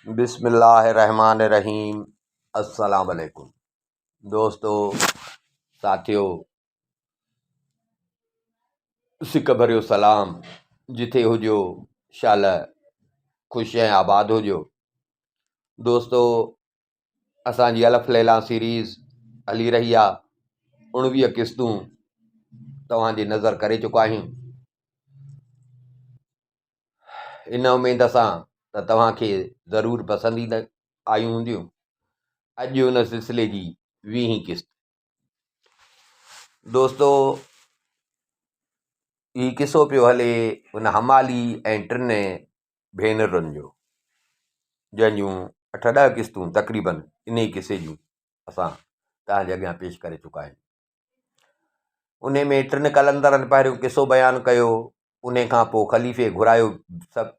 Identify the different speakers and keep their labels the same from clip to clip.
Speaker 1: بسم الله الرحمٰن الرحيم السلام عليڪم دوستو ساٿيو سڪ ڀريو سلام جٿي هجو شال خوش ۽ آباد هجو دوستو اسان جي الف ليليٰ سيريز هلي رهي آ اڻويهه قسطون توهان جي نظر ڪري چڪا آهيون ان اميد سان ته توهان کي ضرور پسند آيون هونديون. اڄ ان سلسلي جي ويهين قسط. دوستو هي قصو پيو هلي ان حمالي ۽ ٽن ڀينرن جو جنهن جون اٺ ڏهه قسطون تقريبن انهي قصي جون اسان توهان جي اڳيان پيش ڪري چڪا آهيون. انهي ۾ ٽن قلندرن پهريون قصو بيان ڪيو، انهي کان پوء خليفي گهرايو سڀ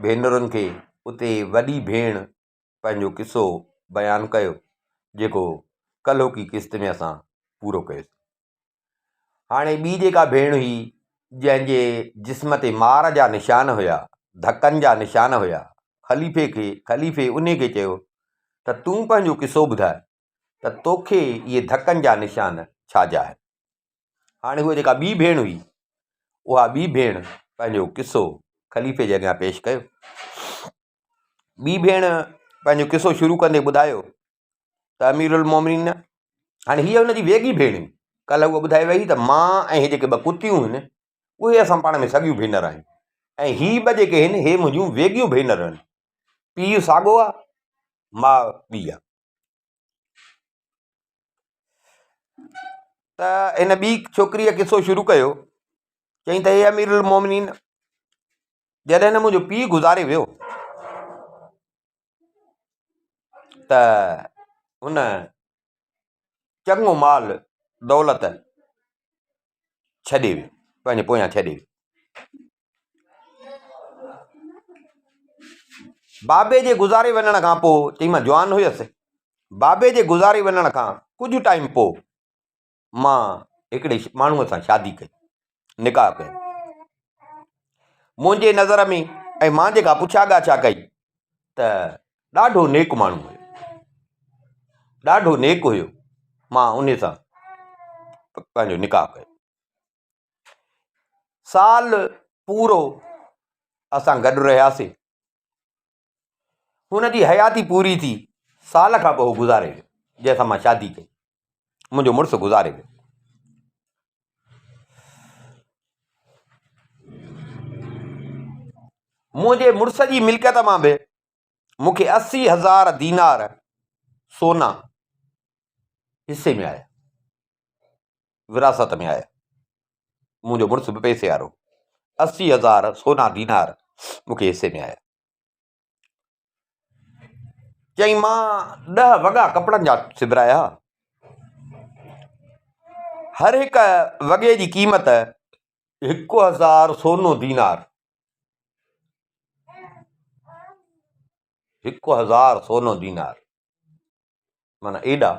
Speaker 1: ڀينرن کي، اتي وڏي ڀيڻ پنهنجو قصو بيان ڪيو، جيڪو ڪلهوڪي قسط ۾ اسان پورو ڪيوسين. هاڻي ٻي جيڪا ڀيڻ هئي، جنهن جي جسم تي مار جا نشان هيا، ڌڪن جا نشان هيا، خليفي کي خليفي انهي کي چيو ته تون پنهنجو قصو ٻڌاء. ته توکي اهي ڌڪن جا نشان ڇا جا آهن؟ هاڻي هوء جيڪا ٻي ڀيڻ هئي، اها ٻي ڀيڻ پنهنجو قصو خليفي جي اڳيان پيش ڪيو. ٻي ڀيڻ پنهنجو قصو شروع ڪندي ٻڌايو ته امير المومنين هاڻي هيء هن جي ويڳي ڀيڻ هئي. ڪلهه هوء ٻڌائي وئي ته مان ۽ هي جيڪي ٻه ڪتيون هن، اهي اسان پاڻ ۾ سڳيون ڀينر آهيون ۽ هي ٻه جيڪي هن، هي منهنجون ويڳيون ڀينر آهن. پيء ساڳو آهي، ماء ٻي آهي. ته هن ٻي ڇوڪريء قصو شروع ڪيو چيائين ته اي امير المومنين جڏهن نه منهنجو پيء گذاري ويو ته هن چڱو مال دولت ڇڏي ويو پنهنجي پويان ڇڏي ويو بابي جي گذاري وڃڻ کان پوء چئي مان جوان هيس بابي جي گذاري وڃڻ کان ڪجهه ٽائيم پوء مان هڪڙي ماڻهوء سان شادي ڪئي نڪاح ڪيو منهنجي نظر ۾ ۽ مان جيڪا پڇا ڳاڇا ڪئي ته ڏاڍو نيڪ ماڻهو هيو ڏاڍو نيڪ هيو مان ان سان پنهنجو نڪاح ڪيو سال پورو اسان گڏ رهياسين. هن جي حياتي پوري ٿي، سال کان پوء هو گذاري ويو، جنهن سان مان شادي ڪئي. منهنجو مڙس گذاري ويو. منهنجي مڙس جي ملڪيت مان به مون کي 80,000 دينار سونا حصي ۾ آيا، وراثت ۾ آيا. منهنجو مڙس به پئسي وارو هو. 80,000 سونا دينار مون کي حصي ۾ آيا. چيائين مان ڏهه وڳا ڪپڙن جا سبرايا. هر هڪ وڳي جي قيمت 1000 سونو دينار. 1000 سونو دينار معنيٰ ايڏا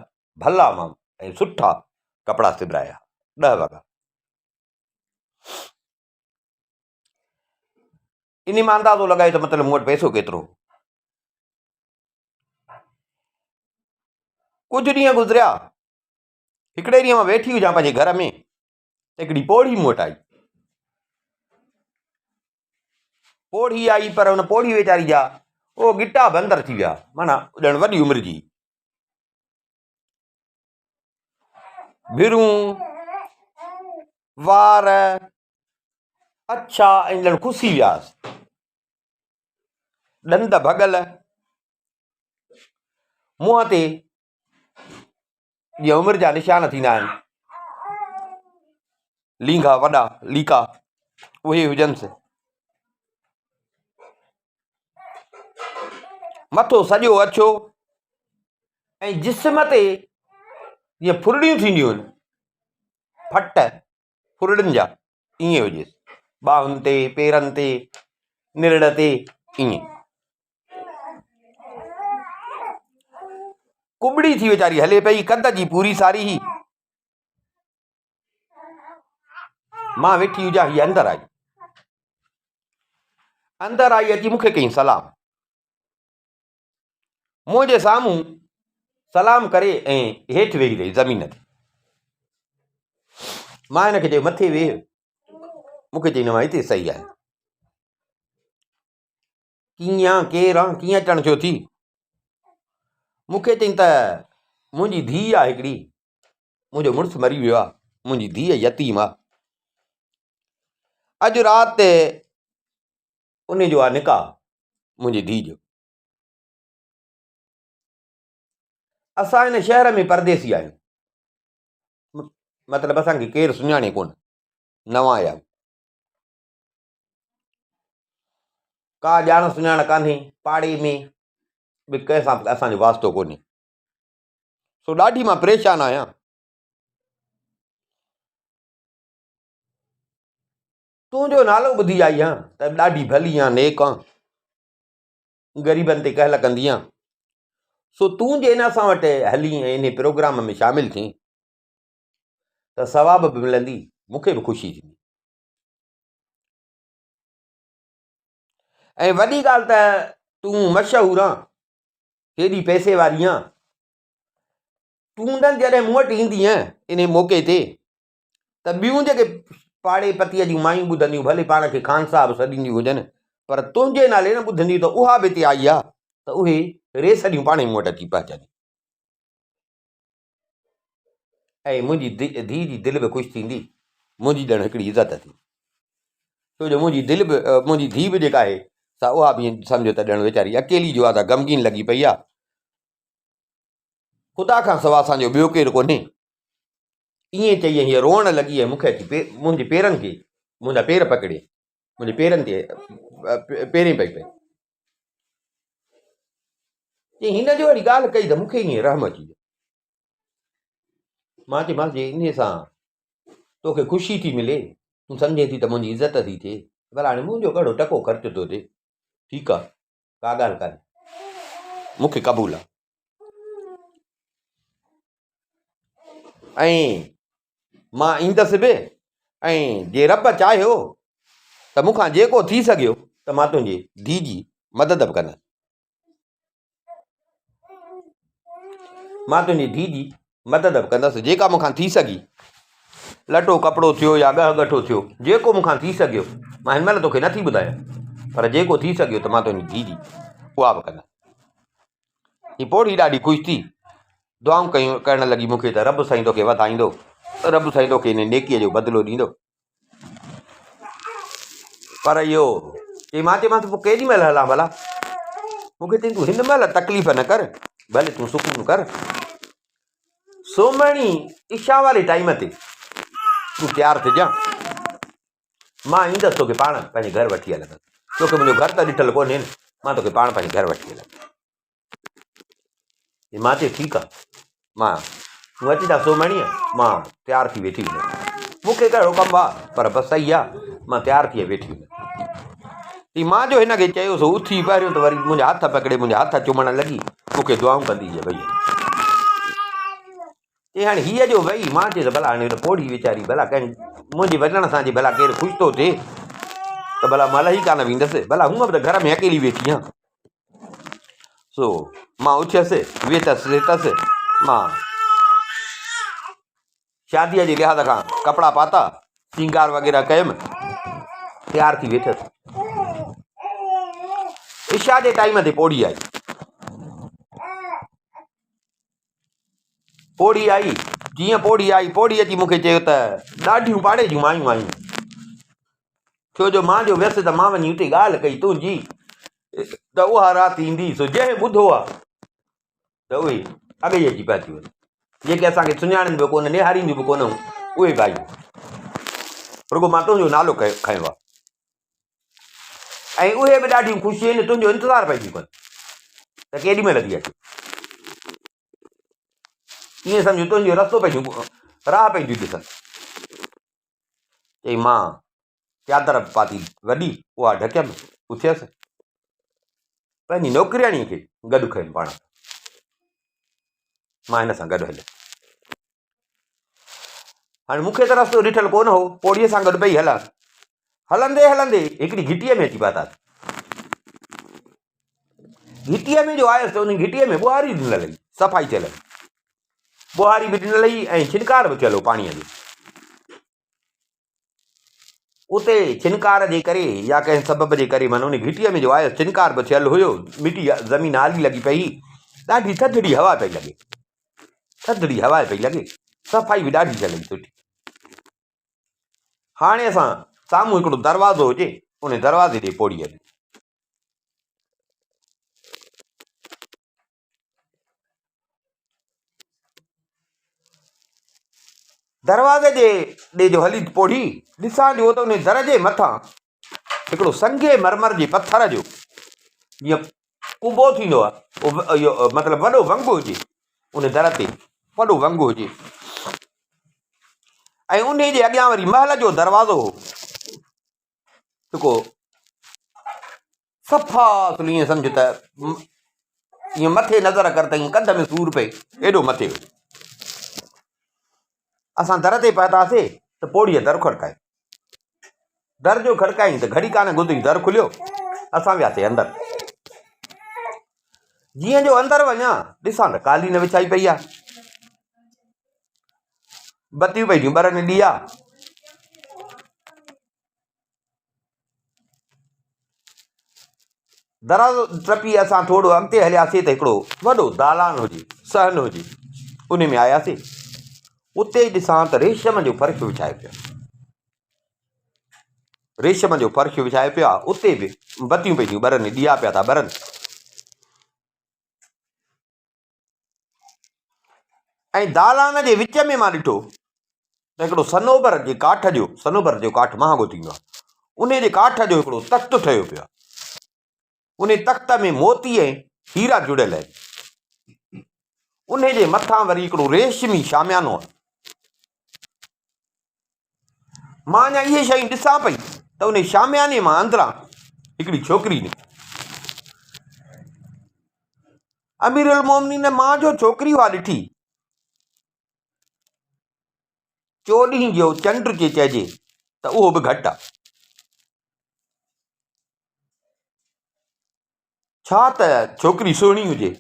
Speaker 1: ڀلا مان ۽ سٺا ڪپڙا سبرايا ڏهه وڳا. انهي مان اندازو لڳايو ته مطلب مون وٽ پئسو ڪيترو هو. ڪجهه ڏينهن گذريا، هڪڙي ڏينهن مان ويٺي هجان پنهنجي گهر ۾ ته هڪڙي پوڙهي مون وٽ آئي. پوڙهي آئي پر ان پوڙهي ويچاري جا او ڳٽا به اندر ٿي ويا معنيٰ ڄڻ وڏي عمر جي. ڀرون، وار اڇا ۽ ڄڻ کسي ويا هئس. ڏند ڀڳل، منهن تي جيئن عمر جا نشان ٿيندا آهن، لينگها وڏا ليڪا اهي هجنس. مٿو سڄو اڇو ۽ جسم تي جيئن ڦرڙيون ٿينديون آهن، ڦٽ ڦرڙين جا ائين هجيس، ٻانهن تي، پيرن تي، نرڙ تي ائين. ڪٻڙي ٿي ويچاري هلي پئي، قد جي پوري ساري هئي. مان ويٺي هجان، هيء اندر آئي. اندر آئي اچي مون کي ڪيائين سلام. منهنجي سامهون سلام ڪري ۽ هيٺ ويهي رهي زمين تي. مان هن کي چيو مٿي ويهه. مون کي چئي نه مان هتي صحيح آهيان. ڪيئن آن ڪير آن ڪيئن اچڻ ٿيو ٿي؟ مون کي چئي ته منهنجي ڌيء آ هڪڙي منهنجو مڙس مري ويو آ منهنجي ڌيء يتيم آ اڄ رات ان جو آ نڪاح منهنجي ڌيء جو اسان هن شهر ۾ پرديسي آهيون مطلب اسان کي ڪير سڃاڻي ڪونه نوان آيا آهيون ڪا ڄاڻ سڃاڻ ڪانهي پاڙي ۾ به ڪنهن سان به اسان جو واسطو ڪونهي سو ڏاڍي مان پريشان آهيان تنهنجو نالو ٻڌي آئي آهيان ته ڏاڍي ڀلي آن نيڪ آن غريبن تي ڪهل ڪندي آن سو تون جي هن اسان وٽ هلي ۽ انهي پروگرام ۾ شامل ٿين ته ثواب به ملندي مون کي به خوشي ٿيندي ۽ وڏي ڳالهه ته تون مشهور آن هيڏي پئسي واري آن تون نه جڏهن مون وٽ ايندينء انهي موقعي تي ته ٻيون جيڪي پاڙي پتيء جون مايون ٻڌنديون، ڀلي پاڻ کي خان صاحب سڏينديون هجن، پر تنهنجي نالي نه ٻڌنديون ته اها به هتي آئي آ ته اهي ريسڏيون پاڻهي مون وٽ اچي پهچنديون ۽ منهنجي ڌيء جي دل به خوش ٿيندي، منهنجي ڄڻ هڪڙي عزت ٿي. ڇو جو منهنجي دل به منهنجي ڌيء به جيڪا آهي سا اها به ائين سمجهو ته ڄڻ ويچاري اڪيلي جو آ ته غمگين لڳي پئي آ. خدا کان سوا اسان جو ٻيو ڪير ڪونهي. ائين چئي هيء روئڻ لڳي ۽ مون کي اچي منهنجي پيرن کي منهنجا پير پڪڙي منهنجي پيرن تي پيرين پئي پئي. چي هن جو اهڙي ڳالهه ڪئي ته مون کي ائين رحم اچي ويو. مان چيومانس جي انهيء سان توکي خوشي ٿي ملي، تون سمجهين ٿي ته منهنجي عزت ٿي ٿئي، ڀلا هاڻي منهنجو ڪهڙو ٽڪو خرچ ٿو ٿئي؟ ٺيڪ آ، ڪا ڳالهه ڪانهي، مون کي قبول آ. ۽ مان ايندس به ۽ جي رب چاهيو ته مون کان جيڪو ٿي سگهيو ته مان تنهنجي ڌيء جي مدد به ڪندس. مان تنهنجي ڌيء جي مدد به ڪندس جيڪا مون کان ٿي سگهي. لٽو ڪپڙو ٿيو يا ڳهه ڳٺو ٿيو، جيڪو مون کان ٿي سگهيو، مان هن مهل توکي نٿي ٻڌايان، پر جيڪو ٿي سگهيو ته مان تنهنجي ڌيء جي اها به ڪندس. هي پوڙهي ڏاڍي خوش ٿي، دعائون ڪيون ڪرڻ لڳي مون کي ته رب سائين توکي وڌائيندو، رب سائين توکي ان نيڪيء جو بدلو ڏيندو. پر اهو چئي مان چيومانس پوء ڪيڏي مهل هلان ڀلا؟ مون کي چئي تون هن مهل تڪليف نه ڪر، ڀلي تون سڪون ڪر. سومهڻي عشاء واري ٽائيم تي تون تيار ٿجان، مان ايندس توکي پاڻ پنهنجي گهر وٺي هلندس. توکي منهنجو گهر ته ڏٺل ڪونهي نه، مان توکي پاڻ پنهنجي گهر وٺي هلندس. مان چيو ٺيڪ آ مان تون اچجان سومهڻيء مان تيار ٿي ويٺي هوندس. مون کي ڪهڙو ڪم آ پر بس صحيح آ مان تيار ٿي ويٺي هوندس. چي مان جو هن کي چيو سو اٿي پهريون ته وري منهنجا هٿ پڪڙي منهنجا هٿ چمڻ لڳي مون کي دعائون ڪندي هيء وئي. چي هاڻي هيء جو وئي مان چيس ڀلا هاڻي هن پوڙهي ويچاري ڀلا ڪنهن منهنجي وڃڻ سان جي ڀلا ڪير خوش ٿو ٿئي ته ڀلا مان لهي ڪانه ويندس ڀلا هونء به ته گهر ۾ اڪيلي ويٺي آهيان. سو مان اٿيس، ويتس سيتس، مان شاديء جي لحاظ کان ڪپڙا پاتا، سينگار وغيره ڪيم، تيار ٿي ويٺس. عشاء جي ٽائيم تي پوڙهي آئي. پوڙهي آئي، جيئن پوڙهي آئي، پوڙهي اچي مون کي چيو ته ڏاڍيون پاڙي جون مايون آيون. ڇو جو مان جو ويس ته مان وڃي اتي ڳالهه ڪئي تنهنجي ته اها رات ايندي سو جنهن ٻڌو آ ته اهي اڳي ئي اچي پهتيون آهن جيڪي اسان کي سڃاڻن به ڪونه نهارينديون به ڪونه هيون اهي به آيون رڳو مان تنهنجو نالو کنيو آ ۽ اهي به ڏاڍيون خوش آهن تنهنجو انتظار پئي ٿيون ڪن ته ڪيڏي مهل ٿي اچي ائين سمجهو تنهنجو رستو پئي ٿيون راهه پئي ٿيون ڏسن چئي مان چادر پاتي وڏي اها ڍڪيم اٿيس پنهنجي نوڪرياڻيء کي گڏ کنيم پاڻ سان مان هن سان گڏ هليس هاڻي مون کي ته رستو ڏٺل ڪونه هو پوڙهيء سان گڏ پئي هلان هلندي هلندي هڪڙي گهٽيء ۾ اچي پاتاسين. گهٽيء ۾ جو آيس ته ان گهٽيء ۾ ٻوهاري ڏنل هئي، صفائي ٿيل هئي. ٻوهاري به ڏنل هئي ۽ ڇنڪار به ٿيل هو پاڻيء جو. اتي ڇنڪار جي ڪري يا ڪنهن سبب جي ڪري معنيٰ ان گهٽيء ۾ جو آيس ڇنڪار به ٿيل هيو، مٽي زمين آلي لڳي پئي هئي، ڏاڍي ٿڌڙي هوا پئي لڳي، ٿڌڙي هوا پئي لڳي، صفائي به ڏاڍي ٿيل هئي سٺي. هاڻي اسان سامهون هڪڙو دروازو هجي، ان دروازي ڏي پوڙي هلي. دروازي جي ڏي جو هلي پوڙهي ڏسان جو ته ان در جي مٿان هڪڙو سنگ مرمر جي پٿر جو جيئن قبو ٿيندو آهي اهو مطلب وڏو ونگ هجي ان در تي وڏو ونگ هجي ۽ ان جي اڳيان وري محل جو دروازو هو جيڪو صفا اصل ائين سمجهه ته ائين مٿي نظر ڪر ته ائين ڪنڌ ۾ سور پئي ايڏو مٿي هو. اسان در تي پهتاسي ته پوڙهيء در کڙڪايو. در جو کڙڪائين ته گهڙي ڪانه گذري در کليو اسان وياسي اندر. جيئن جو اندر وڃان ڏسان ته قالين وڇائي پئي آهي. بتيون پئي ٿيون ٻرن ڏيئا. دروازو ٽپي اسان ٿورو اڳتي هلياسين ته هڪڙو وڏو دالان هجي، صحن هجي، ان ۾ آياسين. اتي ڏسان ته ريشم جو فرش وڇايو پيو آهي. ريشم جو فرش وڇايو پيو آهي، اتي به بتيون پئي ٿيون ٻرن، ڏيئا پيا ٿا ٻرن. ۽ دالان جي وچ ۾ مان ڏٺو ته هڪڙو صنوبر جي ڪاٺ جو، صنوبر جو ڪاٺ مهانگو ٿيندو آهي، انهي جي ڪاٺ جو هڪڙو تخت ٺهيو پيو آهي. انهي تخت ۾ موتي ۽ هيرا جڙيل آهن. انهي جي مٿان وري هڪڙو ريشمي شاميانو آهي. مان اڃا اهي شيون ڏسان پئي ته انهي شامياني مان اندران هڪڙي ڇوڪري نڪتي. امير المومنين مان جو ڇوڪري اها ڏٺي، چوڏهين جو چنڊ جي چئجي ته اهو به گهٽ آ. ڇا ته ڇوڪري سهڻي هجي.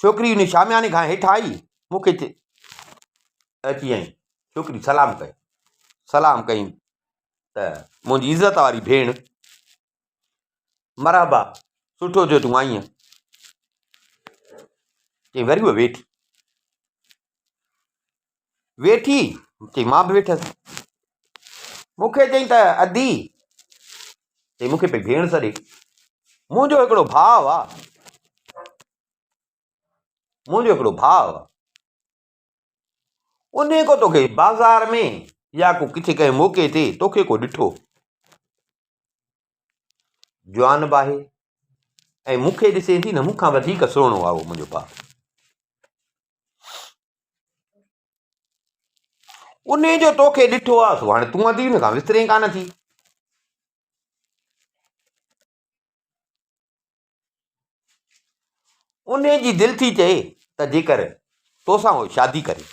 Speaker 1: ڇوڪري ان شامياني کان هيٺ آئي، مون کي اچي ۽ ڇوڪري سلام ڪيو. سلام ڪيائين ته منهنجي عزت واري ڀيڻ مرحبا، سٺو ٿيو تون آئينء. چئي وري هوء ويٺي. ويٺي، چئي مان به ويٺس. مون کي چئي ته ادي، چئي مون کي پئي ڀيڻ سڏي. منهنجو هڪڙو ڀاء آ. منهنجو هڪڙو ڀاء آ. انهي ڪو توکي بازار ۾ يا ڪو ڪٿي ڪنهن موقعي تي توکي ڪو ڏٺو. جوان به آهي ۽ مون کي ڏسين ٿي نه مون کان وڌيڪ سهڻو آهي اهو منهنجو ڀاء. انهي جو توکي ڏٺو آهي سو هاڻي تون ادي ان کان وسرين ڪانه ٿي. انهيء جي دل ٿي چئي ته جيڪر توسان هو شادي ڪري.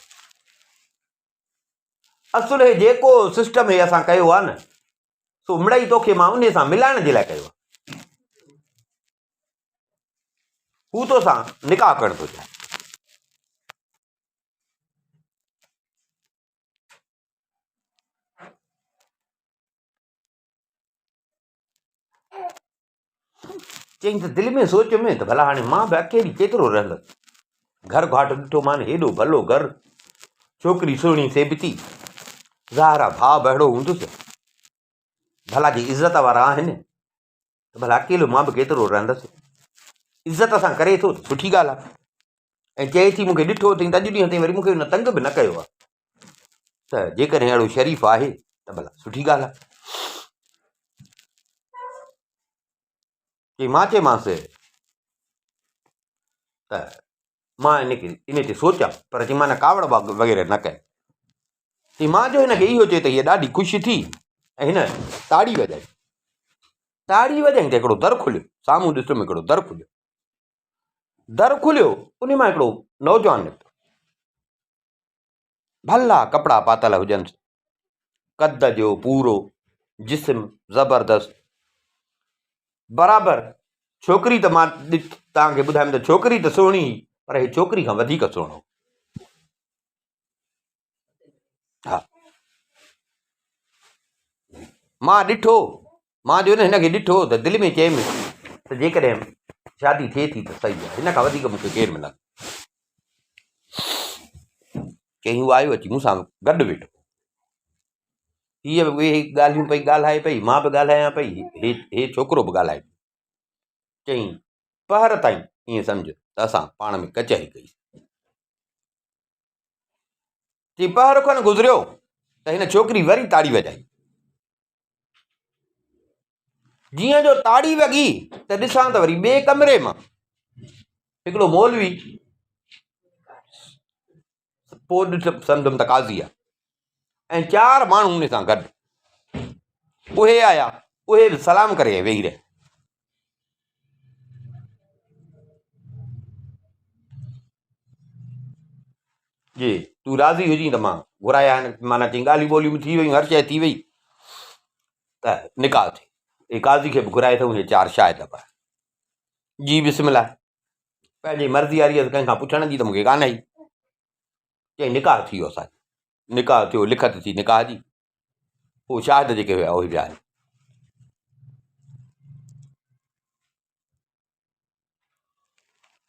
Speaker 1: اصل هي جيڪو سسٽم هي اسان ڪيو آهي نه سو مڙئي توکي مان انهيء سان ملائڻ جي لاء ڪيو آهي. هو توسان نڪاح ڪرڻ ٿو چاهي. چيائين ته دل ۾ سوچيم ته ڀلا هاڻي مان به اڪيلي ڪيترو رهندس. گهر گهاٽ ڏٺو مان هيڏو ڀلو گهر، ڇوڪري سهڻي سيبتي، ظاهر آ ڀاء به اهڙو هوندس. ڀلا جي عزت وارا آهن ته ڀلا اڪيلو مان به ڪيترو رهندس. عزت سان ڪري ٿو ته سٺي ڳالهه آ. ۽ چئي ٿي مون کي ڏٺو اٿئي ته اڄ ڏينهن تائين وري مون کي هن تنگ به نه ڪيو آ. ته جيڪڏهن اهڙو شريف آهي ته ڀلا سٺي ڳالهه آ. چي مان چيومانس ته مان ان کي ان تي سوچيان پر چي مان ڪاوڙ وغيره نه ڪئي. چي مان جو هن کي اهو چيو ته هيء ڏاڍي خوش ٿي ۽ هن تاڙي وڄائي. تاڙي وڄائي ته هڪڙو در کليو، سامهون ڏسيم هڪڙو در کليو. در کليو ان مان هڪڙو نوجوان نڪتو. ڀلا ڪپڙا پاتل هجنس، قد جو پورو، جسم زبردست، برابر ڇوڪري ته مان توهان کي ٻڌايم ته ڇوڪري ته سهڻي هئي پر هي ڇوڪري کان وڌيڪ سهڻو هو. ها مان ڏٺو مان جو هن کي ڏٺو ته دل ۾ چيم ته جيڪڏهن شادي ٿئي ٿي ته صحيح آهي هن کان وڌيڪ مون کي ڪير ملندو. چيائين هو آيو اچي مون سان گڏ ويٺو. هيء به اهي ڳالهيون پئي ڳالهائي پئي، مان به ڳالهايان پئي، هي هي ڇوڪرو به ڳالهائي پيو. چيائين پهر تائين ائين سمجهه ته اسان پاڻ ۾ ڪچهري ڪئي. چيائين پهر کن گذريو ته هن ڇوڪري وري تاڙي وڄائي. جيئن جو تاڙي وڳي ته ڏسان ته وري ٻئي ڪمري مان هڪڙو مولوي پوء سمجھم ته قاضي آ ۽ چار ماڻهو ان سان گڏ اهي آيا اهي به سلام ڪري ويهي رهيا. جي تون راضي هجين ته مان گهرايا آهن معنيٰ چئي ڳالهيون ٻولهيون به ٿي ويون هر شيء ٿي وئي ته نڪاح ٿئي هي قاضي کي به گهرائي اٿئون هي چار شاهد به جي بسم الله پنهنجي مرضي واري ڪنهن کان پڇڻ جي ته مونکي ڪانه آئي چئي نڪاح ٿي ويو اسانجو نڪاح ٿيو لکت ٿي نڪاح جي پوء شاهد جيڪي هيا اهي ويا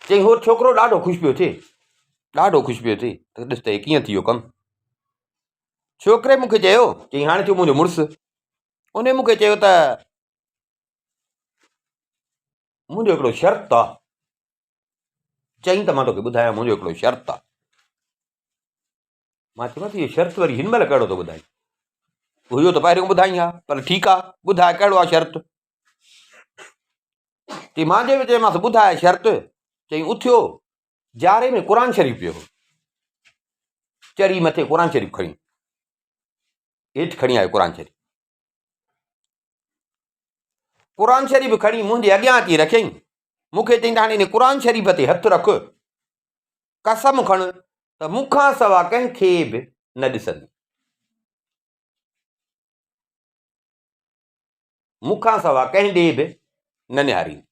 Speaker 1: چئي هو ڇوڪرو ڏاڍو خوش پيو ٿئي ڏاڍو خوش پيو ٿئي ته ڏس ته هي ڪيئن ٿي ويو ڪم ڇوڪري مونکي چيو چئي هاڻي ٿيو منهنجو مڙس ان مونکي چيو ته منهنجو هڪڙو شرط آ چئي ته مان توکي ٻڌايان منهنجو هڪڙو شرط آ مان چيومانس اهو شرط وري هن مهل ڪهڙو ٿو ٻڌائين؟ اهو ته پهريون ٻڌائين ها پر ٺيڪ آ ٻڌاء ڪهڙو آ شرط؟ چي مان چيو چيومانس ٻڌاء شرط چئي اٿيو جاري ۾ قرآن شريف پيو هو چڙهي مٿي قرآن شريف کڻي هيٺ کڻي آيو قرآن شريف قرآن شريف کڻي منهنجي اڳيان اچي رکيائين مون کي چئي ته هاڻي ان قرآن شريف تي هٿ رک قسم کڻ ته مون کان سوا ڪنهن کي به نه ڏسندين. مون کان سوا ڪنهن ڏي به نه نهاريندين.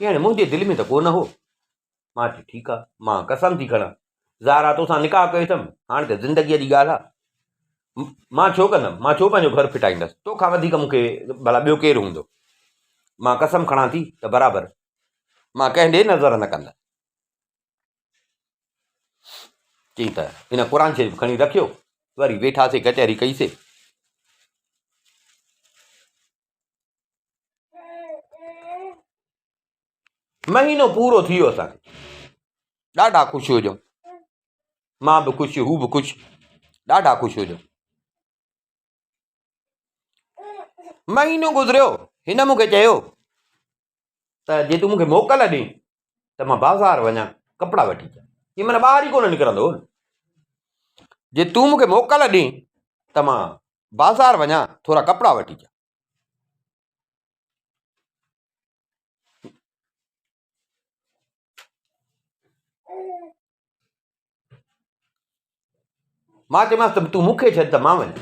Speaker 1: هاڻي منهنجي دل ۾ ته ڪو نه هو. مان چيو ٺيڪ آ، مان قسم ٿي کڻان. ظاهر آ توسان نڪاح ڪيو اٿم، هاڻي ته زندگيء جي ڳالهه آ. مان ڇو ڪندم؟ مان ڇو پنهنجو گهر ڦٽائيندس؟ توکان وڌيڪ مون کي ڀلا ٻيو ڪير هوندو؟ مان قسم کڻان ٿي ته برابر مان ڪنهن ڏي نظر نه ڪندس. چيائين ته هن قرآن شريف کڻي رکيو، وري ويٺاسين ڪچهري ڪئيسين. مهينو پورو ٿي ويو اسان کي ڏاڍا خوش هجون مان به خوش هو به خوش ڏاڍا خوش هجون مهينو گذريو هن مون کي چيو ته جي تون مون کي موڪل ڏين ته مان بازار وڃان ڪپڙا وٺي اچان هي معنيٰ ٻاهر ئي ڪونه نڪرندو هو جي تون مون کي موڪل ڏين ته مان بازار وڃان ٿورا ڪپڙا وٺي اچان مان چيومانس ته تون مون کي ڇڏ ته مان وڃان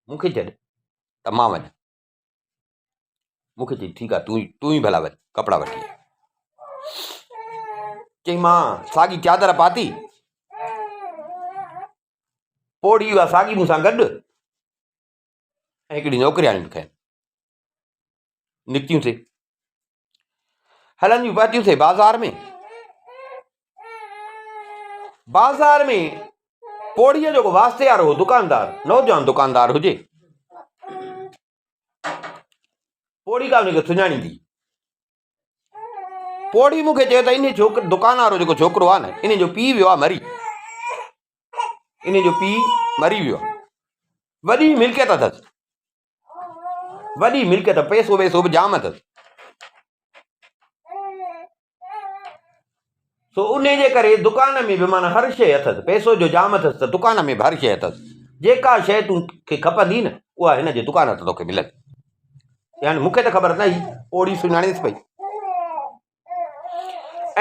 Speaker 1: مون کي ڇڏ ته مان وڃان مون کي چئي ٺيڪ آهي تون تون ئي ڀلا وڃ ڪپڙا وٺي آ چئي مان ساڳي چادر پاتي پوڙهي اها ساڳي مون سان گڏ ۽ هڪڙي نوڪرياڻي به کنيم نڪتيون سي هلنديون پهتيون سي بازار ۾ بازار ۾ پوڙهيء جو واسطي وارو هو دڪاندار نوجوان دڪاندار هجي پوڙهي کا ان کي سڃاڻيندي پوڙهي مون کي چيو ته انهي ڇوڪر دڪان وارو جيڪو ڇوڪرو آهي نه انهي جو پيء ويو آهي مري انهي جو پيء مري ويو آهي وڏي ملڪيت اٿس وڏي ملڪيت پئسو ويسو به جام اٿس سو انهي جي ڪري دڪان ۾ به معنيٰ هر شيء اٿس، پئسو جو جام اٿس ته دڪان ۾ به هر شيء اٿس. جيڪا شيء تون کي کپندي نه اها هن جي دڪان تان توکي ملندي. يعني مون کي ته خبر نه هئي، پوڙهي سڃاڻيس پئي.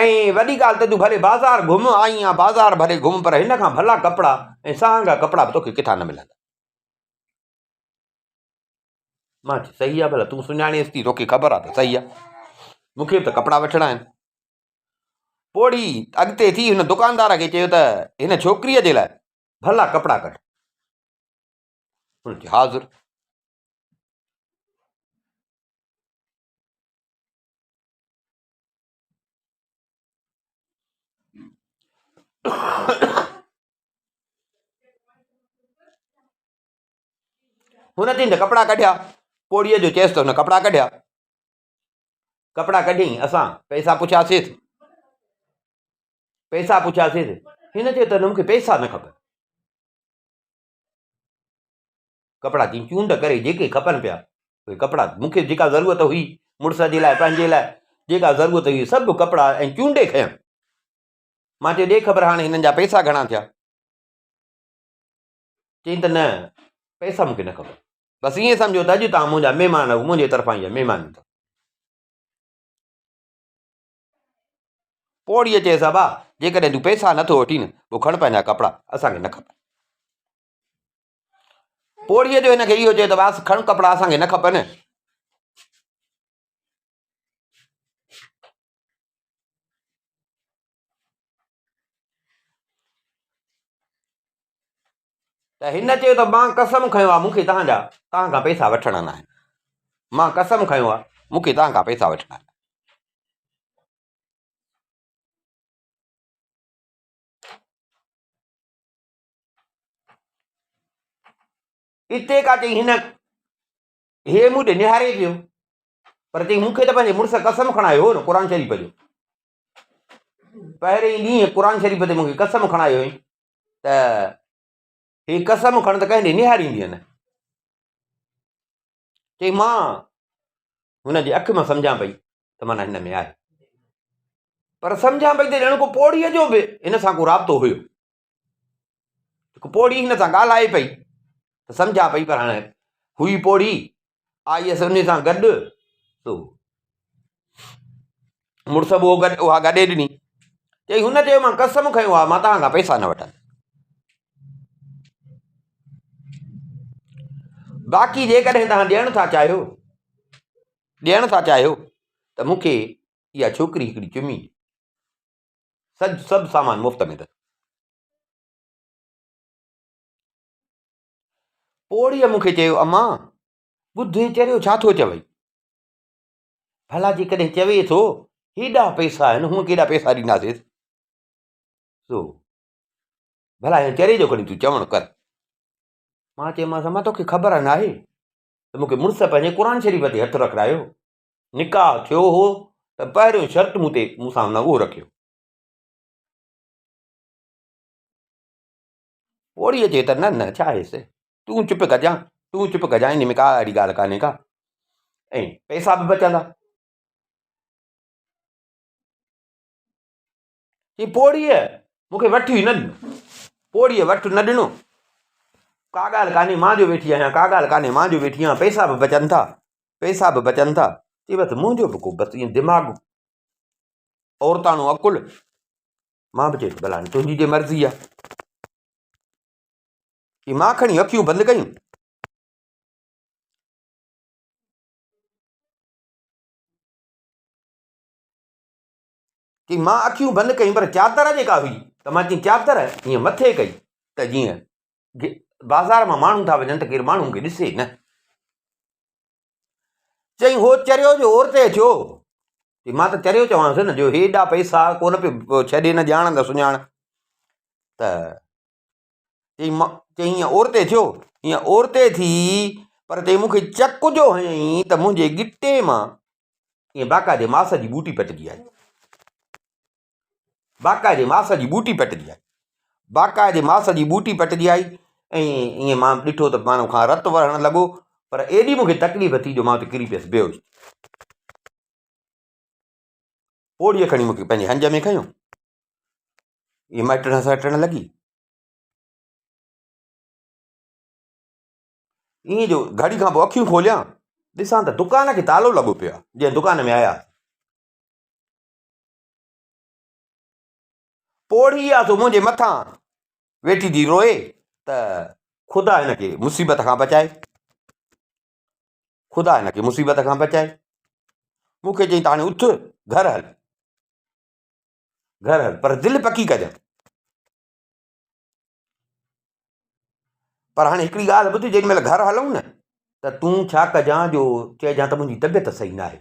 Speaker 1: ۽ وڏي ڳالهه ته تون ڀلي بازار گهم آئين آن بازار ڀلي گهم پر هن کان ڀلا ڪپڙا ۽ سهانگا ڪپڙا به توکي ڪٿان نه ملندا. مان چيو صحيح آ ڀلا تون سڃاڻيس ٿي توکي خبر آ ته صحيح آ مون کي به ته ڪپڙا وٺڻا آهن. پوڙهي اڳتي ٿي هن دڪاندار کي چيو ته هن ڇوڪريء جي لاء ڀلا ڪپڙا ڪڍ. هن چيو حاضر. هن چيائين ته ڪپڙا ڪڍيا. پوڙهيء جو چيس ته هن ڪپڙا ڪڍيا. ڪپڙا ڪڍيائين اسان پئسا پڇياسيس. پئسا پڇياسيس. هن چيو ته مون کي پئسا نه کپن. ڪپڙا چيائين چونڊ ڪري جيڪي کپن پيا اهي ڪپڙا مون کي جيڪا ضرورت هئي مڙس جي لاء پنهنجي لاء جيڪا ضرورت هئي سڀ ڪپڙا ۽ چونڊي کنيم. مان چيو ڏي خبر هاڻي هنن جا پئسا گهڻا ٿيا. چيائين ته نه پئسا مون کي نه کپن بس ائين سمجهو ته اڄ توهان منهنجا مهمان آهيو منهنجي طرفان اها مهماني اٿو. پوڙهيء چيس ابا جيڪڏهن تون پئسا نٿو وٺين پوء کڻ پنهنجا ڪپڙا اسان کي نه کپن. پوڙهيء جو هن کي اهو چيو ته باس کڻ ڪپڙا اسان کي نه کپن. ته هن چيو ته مان قسم کنيو آهي مون کي توهان جا توهان کان پئسا وٺڻا ناهن مان قسم کنيو آهي مون کي توهان کان پئسا وٺڻا آهن. اتي ڪاٿي هن هي مون ڏي نهاري پيو پر چئي مون کي ته پنهنجي مڙس قسم کڻايو هو نه قرآن شريف جو پهرين ڏينهن قرآن شريف تي مون کي قسم کڻايو هئي ته هي قسم کڻ ته ڪنهن ڏي نهاريندي نه چئي مان هن جي اک مان سمجهان پئي ته معنيٰ هن ۾ آهي پر سمجهان پئي ته ڄڻ ڪو پوڙهيء جو به هن سان ڪو رابطو هيو هڪ پوڙهي هن سان ڳالهائي پئي ته سمجهان پئي پر هاڻي هئي پوڙهي آئي هيس ان سان گڏ سو مڙس به اهو گڏ اها گڏي ڏني چئي هن چيو مان قسم کنيو آهي مان توهان کان پئسا نه وٺندس باقي جيڪڏهن توهان ڏيڻ ٿا چاهيو ڏيڻ ٿا چاهيو ته مون کي اها ڇوڪري هڪڙي چمي سڄ سڀ سامان مفت ۾ اٿس. پوڙهيء مون کي چيو، امان، ٻڌ هي چريو ڇا ٿو چوئي؟ ڀلا جيڪڏهن چوي ٿو، هيڏا پئسا آهن، هونء ڪيڏا پئسا ڏينداسينس؟ سو، ڀلا هن چريي جو کڻي تون چوڻ ڪر. مان چيومانس، امان توکي خبر ناهي ته مون کي مڙس پنهنجي قرآن شريف تي هٿ رکرايو. نڪاح ٿيو هو ته پهريون شرط مون تي مون سان هن اهو رکيو. پوڙهيء چيو ته نه نه ڇا آهيس تون چپ ڪجان تون چپ ڪجان ان ۾ ڪا اهڙي ڳالهه ڪانهي ڪا ۽ پئسا به بچندا. چي پوڙهيء مون کي وٺ ئي نه ڏنو. پوڙهيء وٺ نه ڏنو. ڪا ڳالهه ڪانهي مان جو ويٺي آهيان ڪا ڳالهه ڪانهي مان جو ويٺي آهيان پئسا به بچن ٿا پئسا به بچن ٿا. چي بس منهنجو به ڪو بس ائين دماغ عورتاڻو عقل مان به چيس ڀلا هاڻي تنهنجي جي مرضي آهي. چي مان کڻي اکيون بند ڪيون. چي مان اکيون بند ڪيون پر چادر جيڪا هئي ته مان چيم چادر ائين مٿي ڪئي ته جيئن بازار مان ماڻهو ٿا وڃن ته ڪير ماڻهو مونکي ڏسي نه. چئي هو چريو جو اورتي ٿيو. چي مان ته چريو چوانس نه جو هيڏا پئسا ڪونه پيو ڇڏي نه ڄاڻ نه سڃاڻ ته چئي مان چئي هيئن اورتي ٿيو هيئن اورتي ٿي پر چئي مون کي چڪ جو هنيائين ته منهنجي ڳٽي مان ائين باقاعدي ماس جي ٻوٽي پٽجي آئي باقاعدي ماس جي ٻوٽي پٽجي آئي باقاعدي ماس جي ٻوٽي پٽجي آئي ۽ ائين مان ڏٺو ته ماڻهو کان رت وهڻ لڳو پر ايڏي مون کي تڪليف ٿي جو مان اتي ڪري پيس بيهوش پوڙهيء کڻي مون کي پنهنجي هنج ۾ کنيو هيء مائٽڻ سائٽڻ لڳي. ائين جو گهڙي کان پوء اکيون کوليان، ڏسان ته دڪان کي تالو لڳو پيو آهي، جنهن دڪان ۾ آيا. پوڙهي آ سو منهنجي مٿان ويٺي ٿي روئي ته خدا هن کي مصيبت کان بچائي. خدا هن کي مصيبت کان بچائي. مون کي چيائين ته هاڻي اٿ گهر هل. گهر هل پر دل پڪي ڪجان. پر هاڻي هڪڙي ڳالهه ٻڌ جيڏي مهل گهر هلون نه ته تون ڇا ڪجان جو چئجان ته منهنجي طبيعت صحيح ناهي.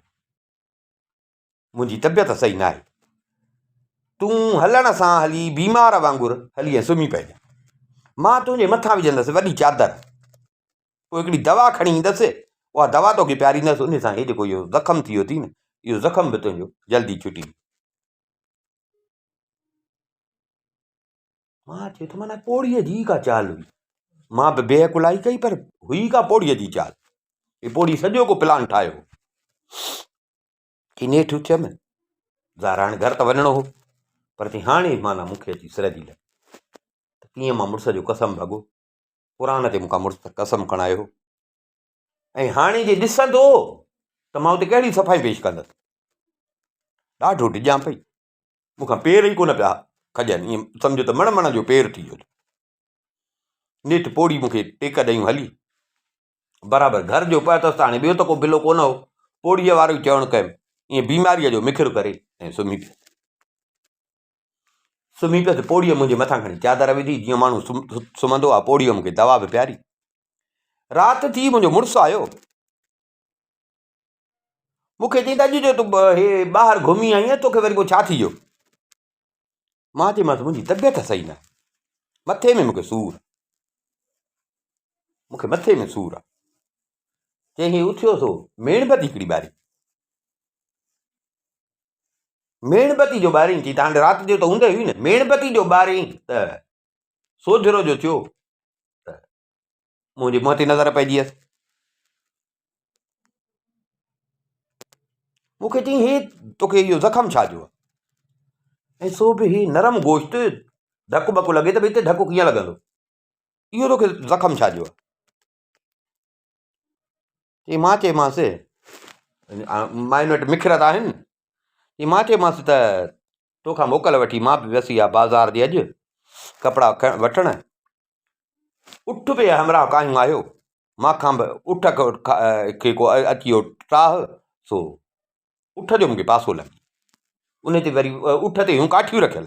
Speaker 1: منهنجي طبيعت صحيح ناهي. تون هلڻ سان هلي بيمار وانگر هلي ۽ سمهي پئجان. مان تنهنجي مٿان وجهندس وڏي چادر. پوء هڪڙي دوا کڻي ايندس، اها دوا توکي پياريندس، ان سان هي جيڪو اهو زخم ٿي ويو اٿئي نه، اهو زخم به تنهنجو جلدي ڇٽي ويندو. مان چيو ته معنيٰ پوڙهيء جي ڪا چال هئي. مان به بي عقلائي ڪئي پر هئي ڪا پوڙهيء جي چال. هي پوڙهي سڄو ڪو پلان ٺاهيو هو. چي نيٺ اٿيم، ظاهر هاڻي گهر ته وڃڻو هو، پر چي هاڻي معنيٰ مون کي اچي سر جي لڳي ته ڪيئن مان مڙس جو قسم ڀڳو، قرآن تي مون کان مڙس قسم کڻايو هو ۽ هاڻي جي ڏسندو ته مان اتي ڪهڙي صفائي پيش ڪندس. ڏاڍو ڊڄان پئي، مون کان پير ئي ڪونه پيا کڄن، ائين سمجهو ته مڻ مڻ جو پير ٿي ويو. نيٺ پوڙهي مون کي ٽيڪ ڏيئي هلي. برابر گهر جو پهتس ته هاڻي ٻيو ته ڪو بلو ڪونه هو. پوڙهيء وارو ئي چوڻ ڪيم. ائين بيماريء جو مکر ڪري ۽ سمهي پيس. سمهي پيس، پوڙهيء منهنجي مٿان کڻي چادر وڌي، جيئن ماڻهو سمهندو آهي. پوڙهيء مون کي دوا به پياري. رات ٿي، منهنجو مڙس آيو. مون کي چيائين ته اڄ جو تون هي ٻاهر گهمي آئين آهين، توکي وري پوء ڇا ٿي ويو؟ مان چيومانس منهنجي طبيعت صحيح ناهي، مٿي ۾ مون کي سور آهي، مون کي مٿي ۾ سور آهي. چيائين هي اٿيو سو ميڻ بتي هڪڙي ٻاري، ميڻ بتي جو ٻارين، چي تان رات جو ته هوندي هئي نه، ميڻ بتي جو ٻارين ته سوجهرو جو ٿيو ته منهنجي منهن تي نظر پئجي ويس. مون کي چيائين هي توکي اهو زخم ڇا جو آهي؟ ۽ سو به هي نرم گوشت ڌڪ ٻڪ لڳي ته به هتي ڌڪ ڪيئن لڳندو؟ اهو توکي زخم ڇا جو آهي؟ چيائين مان چيومانس ماين وٽ مکر ته آهن. چيائين مان چيومانس ته توکان موڪل وٺي مان به ويس اها بازار تي اڄ ڪپڙا وٺڻ. اٺ به همراهه ڪاهيون آيو، مان کان به اٺ کي ڪو اچي ويو ٽاهه، سو اٺ جو مون کي پاسو لڳي. ان تي وري اٺ تي هيون ڪاٺيون رکيل،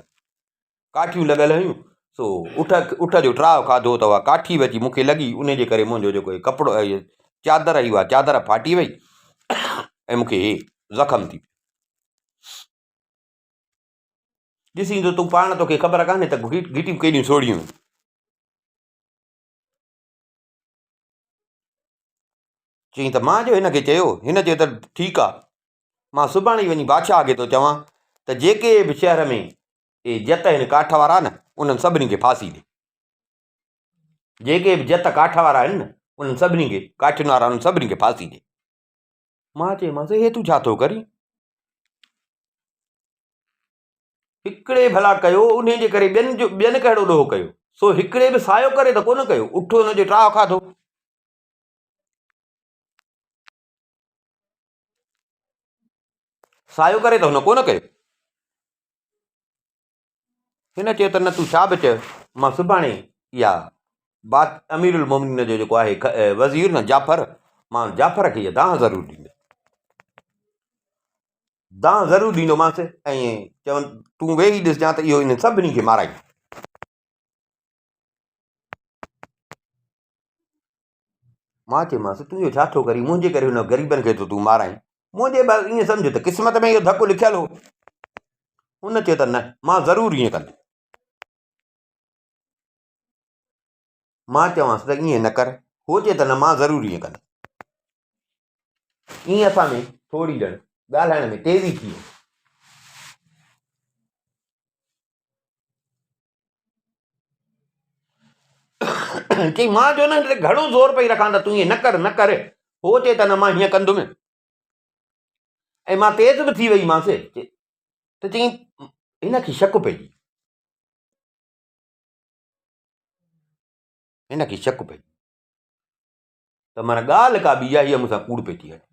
Speaker 1: ڪاٺيون لڳل هيون، سو اٺ اٺ جو ٽاهه کاڌو ته اها ڪاٺي به اچي مون کي لڳي، ان جي ڪري منهنجو جيڪو هي ڪپڙو چادر هئي اها چادر ڦاٽي وئي ۽ مون کي هي زخم ٿي پيو. ڏسين ته تون پاڻ توکي خبر ڪانهي ته گهٽيون ڪيڏيون سوڙهيون آهن. چيائين ته مان جو هن کي چيو، هن چيو ته ٺيڪ آ، مان سڀاڻي ئي وڃي بادشاهه کي ٿو چوان ته جيڪي به شهر ۾ اهي جت آهن ڪاٺ وارا نه، انهن سڀني کي ڦاسي ڏي. جيڪي به جت ڪاٺ وارا آهن نه، انهن سڀني کي، ڪاٺين وارا انهن سڀني کي ڦاسي ڏي. مان چيومانس هي تون ڇا ٿو ڪرين؟ هڪڙي ڀلا ڪيو، انهي جي ڪري ٻين جو ٻين ڪهڙو ڏوهه ڪيو؟ سو هڪڙي به سايو ڪري ته ڪونه ڪيو، اٺ هن جو ٽاهه کاڌو. سايو ڪري ته هن ڪونه ڪيو. هن چيو ته نه تون ڇا به چئه، مان سڀاڻي اها بات امير المومنين جو جيڪو آهي وزير نه جعفر، مان جعفر کي اها دانهن ضرور ڏيندس. دانهن ضرور ڏيندومانس ۽ چون تون ويهي ڏسجان ته اهو انهن سڀني کي مارائيندو. مان چيومانس، تون اهو ڇا ٿو ڪرين؟ منهنجي ڪري هن غريبن کي ٿو تون مارائين. منهنجي بس ائين سمجهه ته قسمت ۾ اهو ڌڪ لکيل هو. هن چيو ته نه، مان ضرور ائين ڪندس. مان چوانس ته ائين نه ڪر. هو چئي ته نه، مان ضرور ائين ڪندس. ائين اسان ۾ ٿوري ڄڻ ڳالهائڻ ۾ تيزي ٿي وئي. چئي مان جو نه هن تي گهڻو زور پئي رکان ته تون ائين نه ڪر نه ڪر. هو چئي ته نه مان هيئن ڪندم ۽ مان تيز به ٿي وئي مانس ته چئي هن کي شڪ پئجي ويو. هن کي شڪ پئجي ويو ته معنيٰ ڳالهه ڪا ٻي آهي هيء مون سان ڪوڙ پئي ٿي هڻي.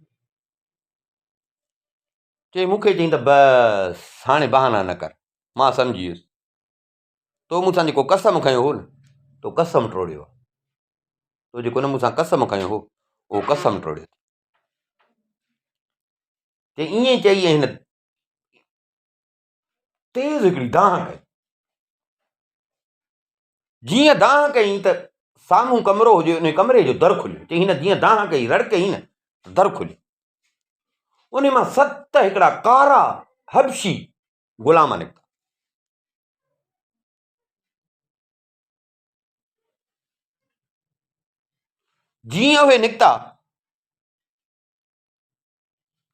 Speaker 1: چئي مون کي چئين ته بس هاڻي بهانا نه ڪر مان سمجهي ويس تو مون سان جيڪو قسم کنيو هو نه تو قسم ٽوڙيو آهي تو جيڪو نه مون سان قسم کنيو هو اهو قسم ٽوڙيو اٿئي. چي ائين چئي ۽ هن تيز هڪڙي دانهن ڪئي. جيئن دانهن ڪئي ته سامهون ڪمرو هجي ان ڪمري جو در کليو. چي هن جيئن دانهن ڪئي رڙ ڪئي نه ته در کليو. ان مان ست هڪڙا ڪارا حبشي غلام نڪتا. جيئن اهي نڪتا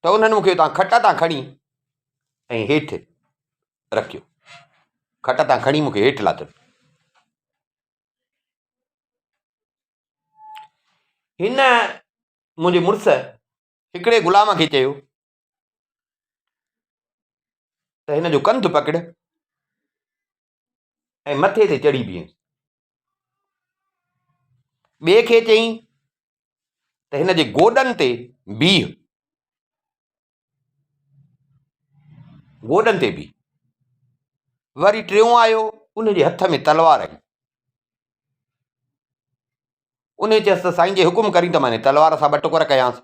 Speaker 1: ته انهن مون کي اتان کٽ تان کڻي ۽ هيٺ رکيو. کٽ تان کڻي مون کي هيٺ لاٿو. هن منهنجي مڙس هڪڙي غلام کي چيو ته هن جو ڪنڌ پڪڙ ۽ مٿي تي چڙهي بيهنس. ٻئي کي چيائين ته هن جي گوڏن تي بيهه. گوڏن تي بيهه. وري ٽيون آيو، ان جي هٿ ۾ تلوار هئي. ان چيس ته سائين جي حڪم ڪرين ته مان تلوار سان ٻه ٽڪر ڪيانس.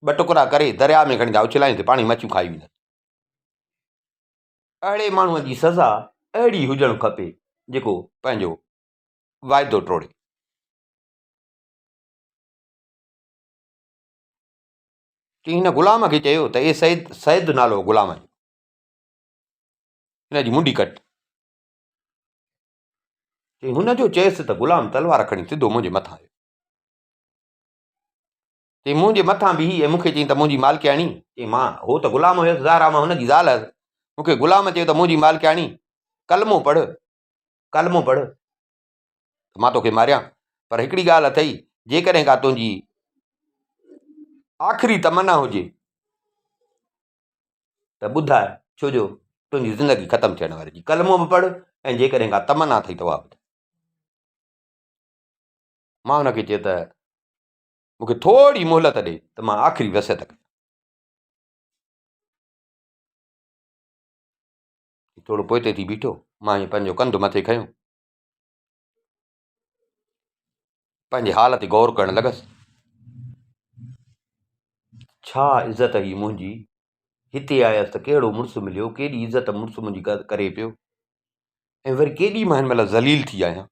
Speaker 1: ٻه ٽڪرا ڪري درياء ۾ کڻي ٿا اڇلايون ته پاڻي مڇيون کائي ويندس. اهڙي ماڻهوء جي سزا اهڙي هجڻ کپي جيڪو پنهنجو واعدو ٽوڙي. چي هن غلام کي چيو ته اي سيد، سيد نالو هو غلام جو، هن جي منڍي ڪٽ. چي هن جو چيس ته غلام تلوار کڻي سڌو منهنجي مٿان آيو. چيائين، منهنجي مٿان بيهي ۽ مون کي چيائين ته منهنجي مالڪياڻي، چيائين، مان هو ته غلام هيس، ظاهر آهي مان هن جي زال هيس، مون کي غلام چيو ته منهنجي مالڪياڻي، ڪلمو پڙهه، ڪلمو پڙهه ته مان توکي ماريان، پر هڪڙي ڳالهه اٿئي، جيڪڏهن ڪا تنهنجي آخري تمنا هجي ته ٻڌاء، ڇو جو تنهنجي زندگي ختم ٿيڻ واري جي، ڪلمو به پڙهه ۽ جيڪڏهن ڪا تمنا اٿئي ته اها ٻڌاء. مان هن کي چيو ته مون کي ٿوري مهلت ڏي ته مان آخري وصيت ڪيان. ٿورو پوئتي ٿي بيٺو، مان ائين پنهنجو ڪنڌ مٿي کنيو، پنهنجي حال تي غور ڪرڻ لڳس. ڇا عزت هئي منهنجي، هتي آيس ته ڪهڙو مڙس مليو، ڪيڏي عزت مڙس منهنجي ڪري پيو ۽ وري ڪيڏي مان هن مهل ذليل ٿي آهيان.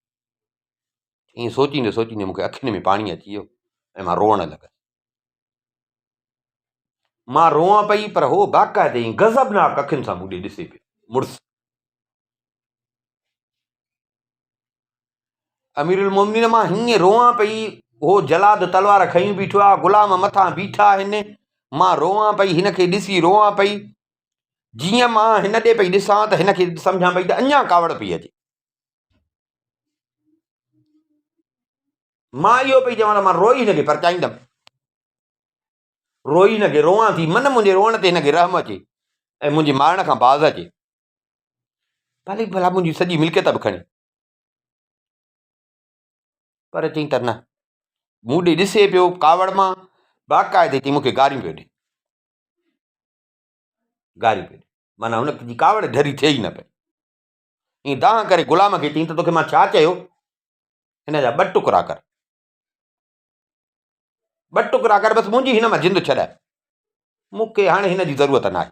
Speaker 1: ائين سوچيندي سوچيندي مون کي اکين ۾ پاڻي اچي ويو ۽ مان روئڻ لڳس. مان روئان پئي پر هو باقاعدي ائين غضبناڪ اکين سان مون ڏي ڏسي پيو. مڙس امير المومنين مان هيئن روئان پئي، هو جلاد تلوار کنيون بيٺو آ، غلام مٿان بيٺا آهن، مان روئان پئي، هن کي ڏسي روئان پئي، جيئن مان هن ڏي پئي ڏسان ته هن کي سمجهان پئي ته اڃا ڪاوڙ پئي اچي. مان اهو پئي چوان ته مان روئي هن کي پرچائيندم. روئي هن کي روئان ٿي، من منهنجي روئڻ تي هن کي رحم اچي ۽ منهنجي مارڻ کان باز اچي. ڀلي ڀلا منهنجي سڄي ملڪيت به کڻي. پر چئي ته نه. مون ڏي ڏسي پيو ڪاوڙ مان، باقاعدي چئي مون کي گاريون پيو ڏي. گاريون پيو ڏي. معنيٰ هن جي ڪاوڙ ڍري ٿئي ئي نه پئي. ائين دانهن ڪري غلام کي چيائين ته توکي مان ڇا چيو؟ هن جا ٻه ٽڪرا ڪر. ٻه ٽڪرا ڪر بس منهنجي هن مان جند ڇڏاء. مون کي هاڻي هن جي ضرورت ناهي.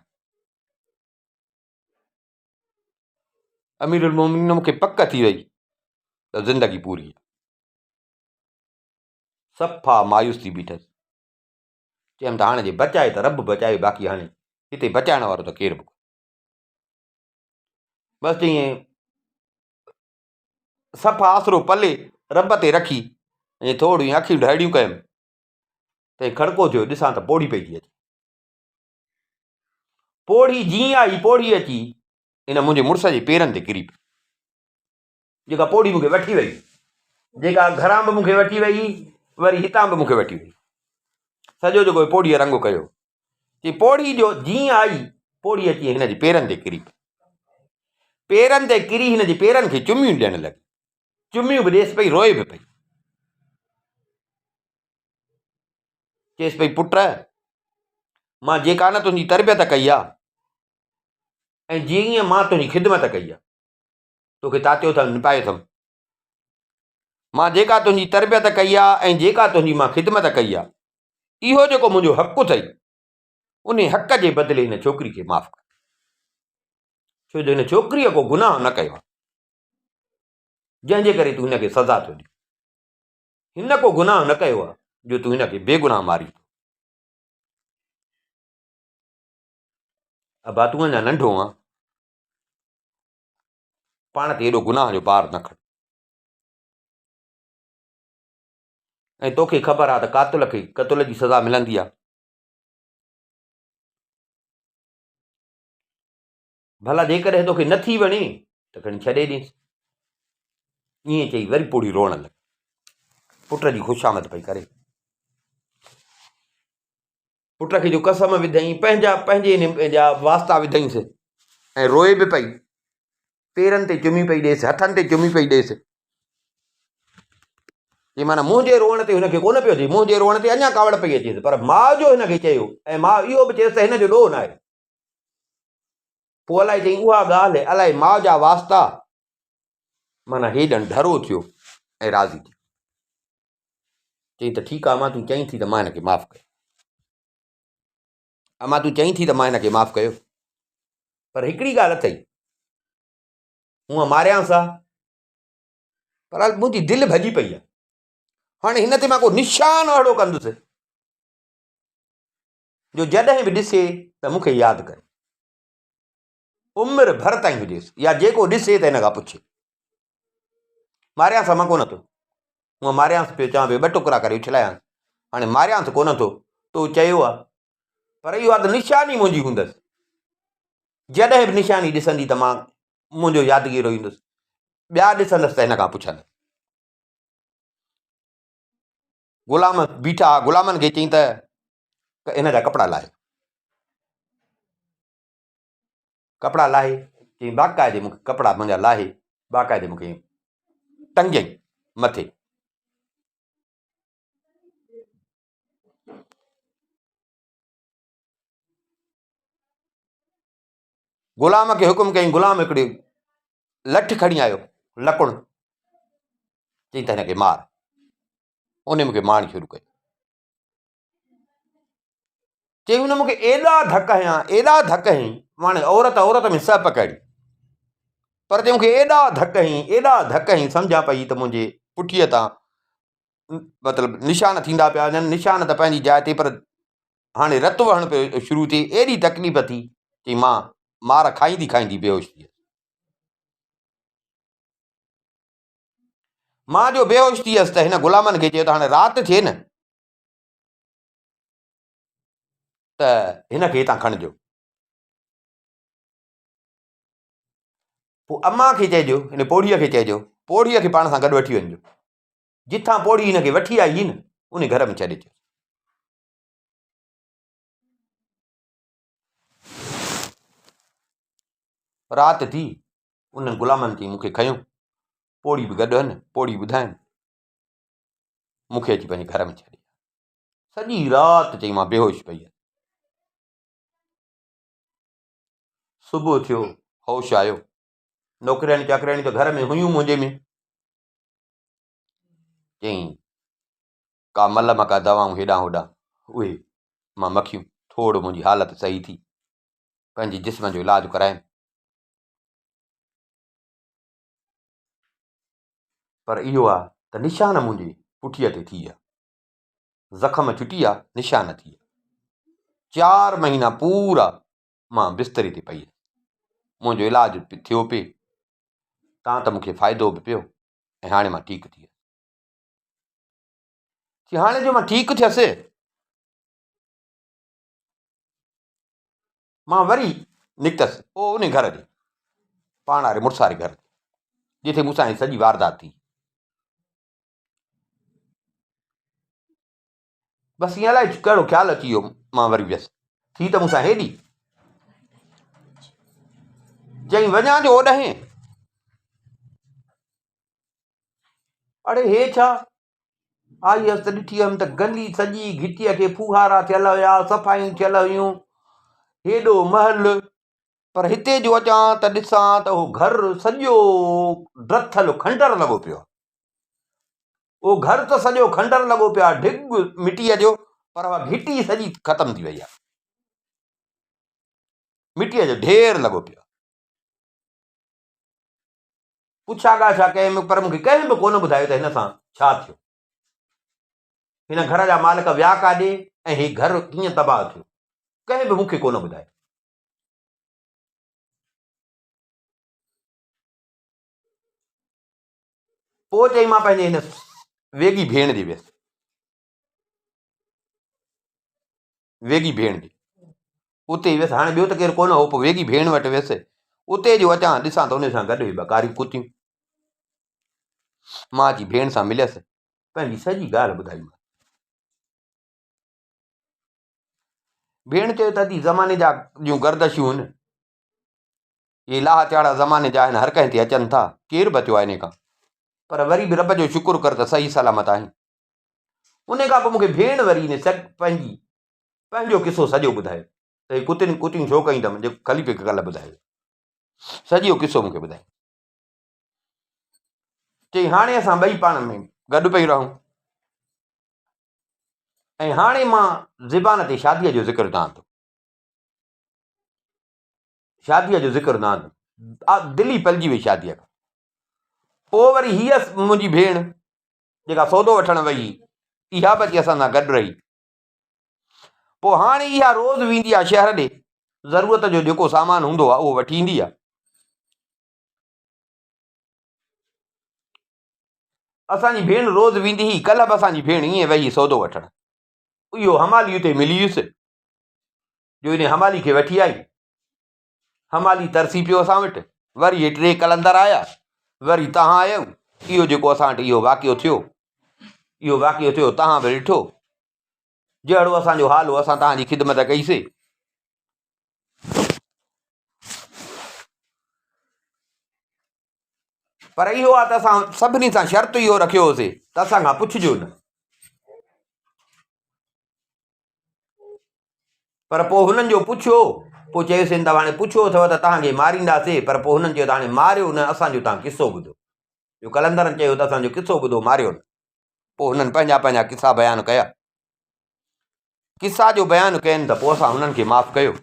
Speaker 1: امير المومنين مون کي پڪ ٿي وئي ته زندگي پوري آهي. صفا مايوس ٿي بيٺس. چيم ته هاڻي جي بچائي ته رب بچائي باقي هاڻي هتي بچائڻ وارو ته ڪير به ڪونهي. بس ائين صفا آسرو پلي رب تي رکي ائين ٿورڙيون ائين اکيون ڍرڙيون ڪيم ته ائين کڙڪو ٿيو ڏسان ته پوڙهي پئي ٿي اچي. پوڙهي جيئن آئي پوڙهي اچي ان منهنجي مڙس جي پيرن تي ڪري پئي. جيڪا پوڙهي مون کي وٺي وئي، جيڪا گهران به مون کي وٺي وئي، وري هتان به مون کي وٺي وئي. سڄو جيڪو پوڙهيء رنگ ڪيو. چي پوڙهي جو جيئن آئي، پوڙهي اچي هن جي پيرن تي ڪري پئي. پيرن تي ڪري هن جي پيرن کي چميون ڏيڻ لڳي. چميون به ڏيس پئي، روئي به پئي. چيس پئي پٽ، مان جيڪا نه تنهنجي تربيت ڪئي آ ۽ جيئن مان تنهنجي خدمت ڪئي آ، توکي تاتيو اٿم، نپايو اٿم. مان جيڪا تنهنجي تربيت ڪئي آ ۽ جيڪا تنهنجي مان خدمت ڪئي آ. اهو جيڪو منهنجو حق اٿئي، انهي حق جي بدلي هن ڇوڪري کي معاف ڪر. ڇو جو هن ڇوڪريء ڪو گناهه نه ڪيو آهي، جنهن جي ڪري تون هن کي سزا ٿو ڏين. هن ڪو گناهه نه ڪيو آهي جو تون هن کي بيگناهه مارين ٿو. ابا تون اڃا ننڍو آن، پاڻ تي ايڏو گناهه جو بار نه کڻ. ۽ توکي خبر آ ته قاتل کي قتل جي سزا ملندي آ. ڀلا جيڪڏهن توکي نه ٿي وڻي ته کڻي ڇڏي ڏينس. ائين چئي وري پوڙهي روئڻ لڳي. پٽ جي خوشامد پئي ڪري. پٽ کي جو قسم وڌائين، پنهنجا پنهنجي جا واسطا وڌائينس ۽ روئي به پئي. پيرن تي چمي پئي ڏيس، هٿن تي چمي پئي ڏيس. چي معنيٰ منهنجي روئڻ تي هن کي ڪونه پيو اچي، منهنجي روئڻ تي اڃا ڪاوڙ پئي اچيس، پر ماء جو هن کي چيو ۽ ماء اهو به چيس ته هن جو ڏوهه ناهي. پوء الائي چيائين اها ڳالهه، الائي ماء جا واسطا، معنيٰ هي ڄڻ ڍرو ٿيو ۽ راضي ٿيو. چيائين ته ٺيڪ آ امان تون چئين ٿي ته مان هن کي معاف ڪيو. امان تون چئين ٿي ته مان هن کي معاف ڪيو، پر هڪڙي ڳالهه اٿئي، هونء ماريانس ها، پر منهنجي دل ڀڄي پئي آ. هاڻي هن تي مان ڪو نشان اهڙو ڪندس جو جڏهن به ڏسي ته مون کي ياد ڪري. عمر ڀر تائين هجيس يا جيڪو ڏسي ته هن کان پڇي. ماريانس مان ڪونه ٿو. هونء ماريانس پيو چوان پيو ٻه ٽڪرا ڪري اڇلايانس. هاڻي ماريانس ڪونه ٿو. تو چيو آ. پر اهو آ ته نشاني منهنجي هوندس. جڏهن به نشاني ڏسندي ته مان منهنجو يادگيرو ايندس. ٻيا ڏسندس ته هن کان پڇندس. غلام بيٺا ها، غلامن کي چيائين ته هن جا ڪپڙا لاهيو. ڪپڙا لاهي چيائين باقاعدي مون کي ڪپڙا منهنجا لاهي باقاعدي مون کي ٽنگيائين مٿي. غلام کي حڪم ڪيائين، غلام هڪڙي لٺ کڻي آيو، لڪڻ، چيائين ته هن کي مار. ان مون کي مارڻ شروع ڪيو. چيائين هن مون کي ايڏا ڌڪ هنيا، ايڏا ڌڪ هنيائين، ماڻي عورت عورت ۾ سهپ ڪهڙي، پر چيائين مون کي ايڏا ڌڪ هنيائين، ايڏا ڌڪ هنيائين، سمجهان پئي ته منهنجي پٺيء تان مطلب نشان ٿيندا پيا وڃن، نشان ته پنهنجي جاء تي پر هاڻي رت وهڻ پيو شروع ٿئي، ايڏي تڪليف ٿي، چيائين مان مار کائيندي کائيندي بيهوش ٿي ويس. مان جو بيهوش ٿي ويس ته هن غلامن کي چيو ته هاڻي رات ٿئي نه ته هن کي هتان کڻجو. پوء امان کي چئجو، هن پوڙهيء کي چئجو، پوڙهيء کي پاڻ سان گڏ وٺي وڃجو. جتان پوڙهي هن کي وٺي آئي هئي نه، ان گهر ۾ ڇڏي اچجو. رات ٿي، انهن غلامن چئي مون کي کنيو، پوڙهي به گڏ هن، پوڙهي ٻڌاين، مون کي اچي پنهنجي گهر ۾ ڇڏي. سڄي رات چئي مان بيهوش پئي هيس. صبح ٿيو، هوش آيو. نوڪرياڻي چاڪرياڻي ته گهر ۾ هيون منهنجي ۾. چيائين، ڪا ملم ڪا دوائون هيڏانهن هوڏانهن، اهي مان مکيون، ٿورو منهنجي حالت صحيح ٿي. پنهنجي جسم جو علاج ڪرايم. پر اهو آ ته نشان منهنجي پٺيء تي ٿي ويا. زخم ڇٽي ويا، نشان ٿي ويا. چار مهينا پورا مان بستري تي پئي هيس. منهنجو علاج ٿيو پئي، تان ته مون کي فائدو به پيو ۽ هاڻي مان ٺيڪ ٿي ويس. چي هاڻي جو مان ٺيڪ ٿيس، مان وري نڪتس پوء انهي گهر ڏي، پاڻ واري مڙس واري گهر ڏي، جتي مون سان هي سڄي واردات ٿي. بس ائين الائي ڪهڙو خيال اچي ويو، مان وري ويس. ٿي ته مون سان هيڏي. چيائين وڃان جو اوڏانهن. اڙي هي ڇا؟ آئي هيس ته ڏٺي هيم ته گلي سڄي گهٽيء کي ڦوهارا ٿيل هيا، صفايون ٿيل هيون، هيڏو محل، پر هتي جو اچان ته ڏسان ته اهو گهر سڄو ڊٿل کنڊر لڳو پيو آهي. اهو گهر ته سڄو کنڊر لڳو پيو آهي، ڍڳ مٽيء جو، پر اها گهٽي سڄي ختم ٿي وئي آهي. مٽيء جو ڍير لڳو پيو آهي. پڇا ڳاڇا ڪيم پر مون کي ڪنهن به ڪونه ٻڌايو ته هن سان ڇا ٿيو. هن گهر جا مالڪ ويا ڪاڏي ۽ هي گهر ڪيئن تباهه ٿيو. ڪنهن به مون کي ڪونه ٻڌايو. پوء چئي مان پنهنجي هن ويڳي ڀيڻ ڏي ويس. ويڳي ڀيڻ ڏي اتي ويس. هاڻي ٻيو ته ڪير ڪونه هو، پوء ويڳي ڀيڻ وٽ ويس. اتي جو اچان ڏسان ته ان سان گڏ هي ٻه ڪاريون ڪتيون. مان اچي ڀيڻ سان مليس، پنهنجي سڄي ڳالهه ٻڌائي. ڀيڻ چيو ته ادي زماني جا جون گردشون آهن، اهي لاها چاڙها زماني جا آهن، هر ڪنهن تي اچن ٿا، ڪير بچيو آهي انهي کان؟ پر وري به رب جو شڪر ڪر ته صحيح سلامت آهين. انهي کان پوء مون کي ڀيڻ وري انهي سڳ پنهنجي پنهنجو قصو سڄو ٻڌايو ته هي ڪتين ڪتيون ڇو ڪيون اٿم، جيڪو خليفي کي ڪلهه ٻڌايو سڄو قصو مون کي ٻڌايو. چئي هاڻي اسان ٻئي پاڻ ۾ گڏ پئي رهون ۽ هاڻي مان زبان تي شاديء جو ذڪر نه آندو. شاديء جو ذڪر نه آندو. دل ئي پلجي وئي شاديء کان. پوء وري هيء منهنجي ڀيڻ جيڪا سودو وٺڻ وئي هئي، اها به اچي اسان سان گڏ رهي. پوء هاڻي اها روز ويندي آهي شهر ڏي، ضرورت جو جيڪو سامان هوندو آهي اهو وٺي ايندي آهي. اسان جي ڀيڻ روز ويندي هئي، ڪلهه به اسان جي ڀيڻ ائين وئي هئي سودو وٺڻ. اهو حمالي اتي ملي ويس، جو ان حمالي کي وٺي آئي. حمالي ترسي پيو اسان وٽ. وري هي ٽي قلندر آيا، وري تهان آيو. اهو جيڪو اسان وٽ اهو واقعو ٿيو، اهو واقعو ٿيو، تهان به ڏٺو. جهڙو اسان جو حال هو، اسان تهان جي خدمت ڪئي سي. پر اهو آ ته اسان سڀني سان شرط اهو رکيو هوسي ته اسان کان پڇجو نه. پر پوء هنن جو پڇيو، پوء چيوسين ته هاڻي پڇيو اٿو ته توهان کي مارينداسي، پر پوء هنن چيو ته هاڻي ماريو نه، اسان جو توهان قصو ٻڌو. جو قلندرن چيو ته اسان جو قصو ٻڌو، ماريو نه. پوء هنن پنهنجا پنهنجا قصا بيان ڪيا. قصا جو بيان ڪين ته پوء اسان هنن کي معاف ڪيو.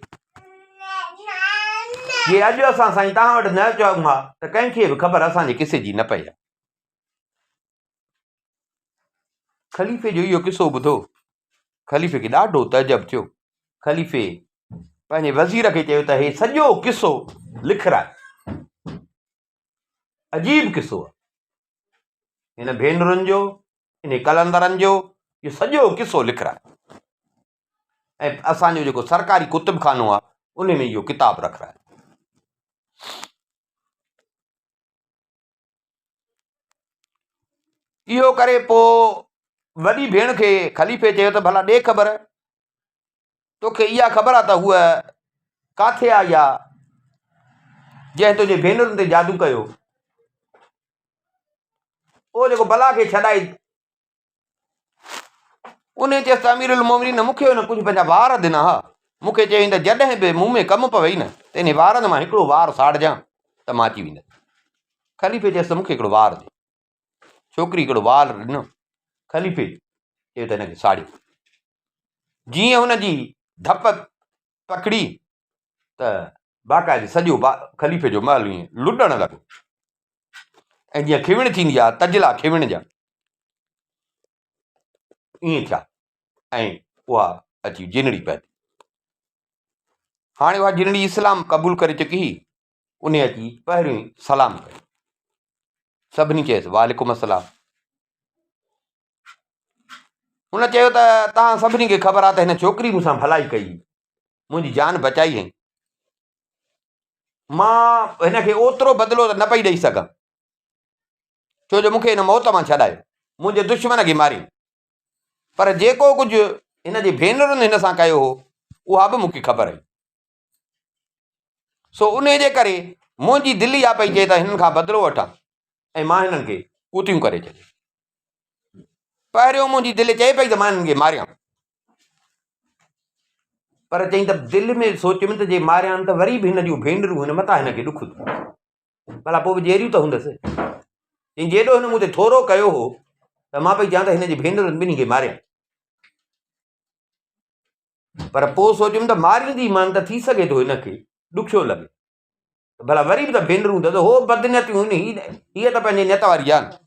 Speaker 1: جي اڄ اسان سائين توهان وٽ نه اچون ها ته ڪنهن کي به خبر اسان جي قصي جي نه پئي ها. خليفي جو اهو قصو ٻڌو، خليفي کي ڏاڍو تعجب ٿيو. خليفي پنهنجي وزير کي چيو ته هي سڄو قصو لکراء. عجيب قصو آهي. هن ڀينرن جو، انهي قلندرن جو اهو سڄو قصو لکراء ۽ اسان جو جيڪو سرڪاري ڪتب خانو آهي ان ۾ اهو ڪتاب رکراء. اهو ڪري پوء وڏي ڀيڻ کي خليفي چيو ته ڀلا ڏي خبر، توکي اها خبر آ ته هوء ڪاٿي آئي آ جنهن تنهنجي ڀينرن تي جادو ڪيو؟ پوء جيڪو بلا کي ڇڏائي انهيء چيس ته امير المومنين مون کي هن ڪجهه پنهنجا وار ڏنا ها. مون کي چيائين ته جڏهن به مون ۾ ڪم پوي نه ته انهي وارن مان هڪڙو وار ساڙجان ته مان اچي ويندس. خليفي چيس ته مون کي هڪڙو وار ڏي. ڇوڪري هڪڙو وار ڏنو. خليفي چيو ته هن کي ساڙيو. جيئن هن جي ڌپ پکڙي ته باقاعدي سڄو خليفي جو محل ائين لڏڻ لڳو ۽ جيئن کيوڻ ٿيندي آهي تجلا کيوڻ جا ائين ٿيا ۽ اها اچي جنڙي پهتي. هاڻي اها جنڙي اسلام قبول ڪري چڪي هئي. انهي اچي پهريون سلام ڪيو. سڀني چيس وعليڪم السلام. هن چيو ته توهان سڀني کي خبر آهي ته هن ڇوڪري مون سان ڀلائي ڪئي، منهنجي جان بچائي هئي. مان هن کي اوترو بدلو ته نه پئي ڏئي سگهان، ڇو جو مون کي هن موت مان ڇڏايو، منهنجي دشمن کي ماري. پر جيڪو ڪجهه هن جي ڀينرن هن سان ڪيو هو، اها به مون کي خبر هئي. سو انهيء جي ڪري منهنجي دل اها پئي چئي ته هنن کان بدلو وٺان ۽ مان هنن کي ڪوتيون ڪري ڇڏيان. پهريون منهنجي دل چئي پئي ته مان هنن کي ماريان، پر چئي ته دل ۾ سوچيم ته جي ماريان ته وري به هن جون ڀينرون هن متان هن کي ڏک ٿئي، ڀلا پوء به جيئريون ته هوندس. چئي جيڏو هن مون تي ٿورو ڪيو هو ته مان پئي چيان ته هن جي ڀينرن ٻنهي کي ماريان. پر پوء سوچيم ته ماريندي مان ته ٿي سگهي ٿو هن کي ڏکيو لڳي. ڀلا وري به ته ڀينرون اٿس، هو بدنيتيون آهن، هيء ته پنهنجي نيت واري آهي نه.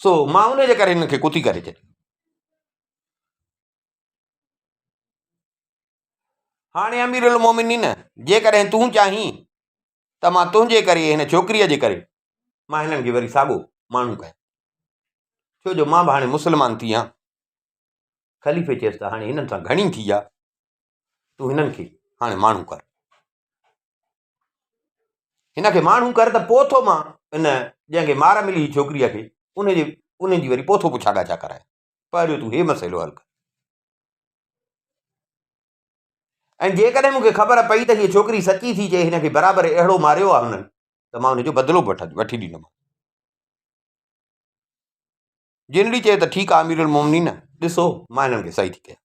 Speaker 1: سو مان ان جي ڪري هن کي ڪتي ڪري ڇڏيو. هاڻي امير المومنين جيڪڏهن تون چاهين ته مان تنهنجي ڪري هن ڇوڪريء جي ڪري مان هنن کي وري ساڳو ماڻهو ڪيان ڇو جو مان به هاڻي مسلمان ٿي آهيان. خليفي چيس ته هاڻي هنن سان گهڻي ٿي آ تون هنن کي هاڻي ماڻهو ڪر. هن کي ماڻهو ڪر ته پوء ٿو مان ان جنهن کي مار ملي هئي ڇوڪريء کي ان جي ان جي وري پوء ٿو پڇا ڳاڇا ڪرايان. پهريون تون هي مسئلو حل ڪر. ۽ جيڪڏهن مون کي خبر پئي ته هيء ڇوڪري سچي ٿي چئي هن کي برابر اهڙو ماريو آهي هنن ته مان ان جو بدلو به وٺي ڏيندومانس. جنڙي چيو ته ٺيڪ آهي امير المومنين ڏسو مان هنن کي صحيح ٿي ڪيان.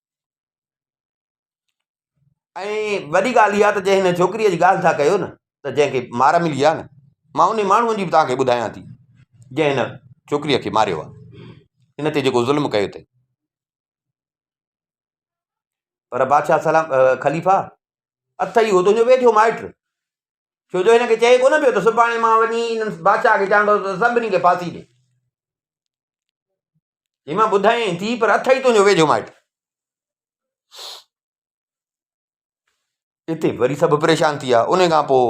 Speaker 1: ۽ وڏي ڳالهه اها ته جنهن هن ڇوڪريء جي ڳالهه ٿا ڪيو نه ته جنهن کي مار ملي آهي نه مان ان ماڻهوء جي به توهان کي ٻڌايان ٿي جنهن هن ڇوڪريء کي ماريو آهي هن تي جيڪو ظلم ڪيو اٿئي. پر بادشاهه سلام خليفا اٿئي اهو تنهنجو ويجهو مائٽ ڇو جو هن کي چئي ڪونه پيو ته سڀاڻي مان وڃي انهن بادشاهه کي چوان ٿو ته سڀني کي ڦاسي ڏي. چي مان ٻڌايائين ٿي پر اٿئي تنهنجو ويجهو مائٽ. اتي وري سڀ پريشان ٿي ويا. ان کان پوء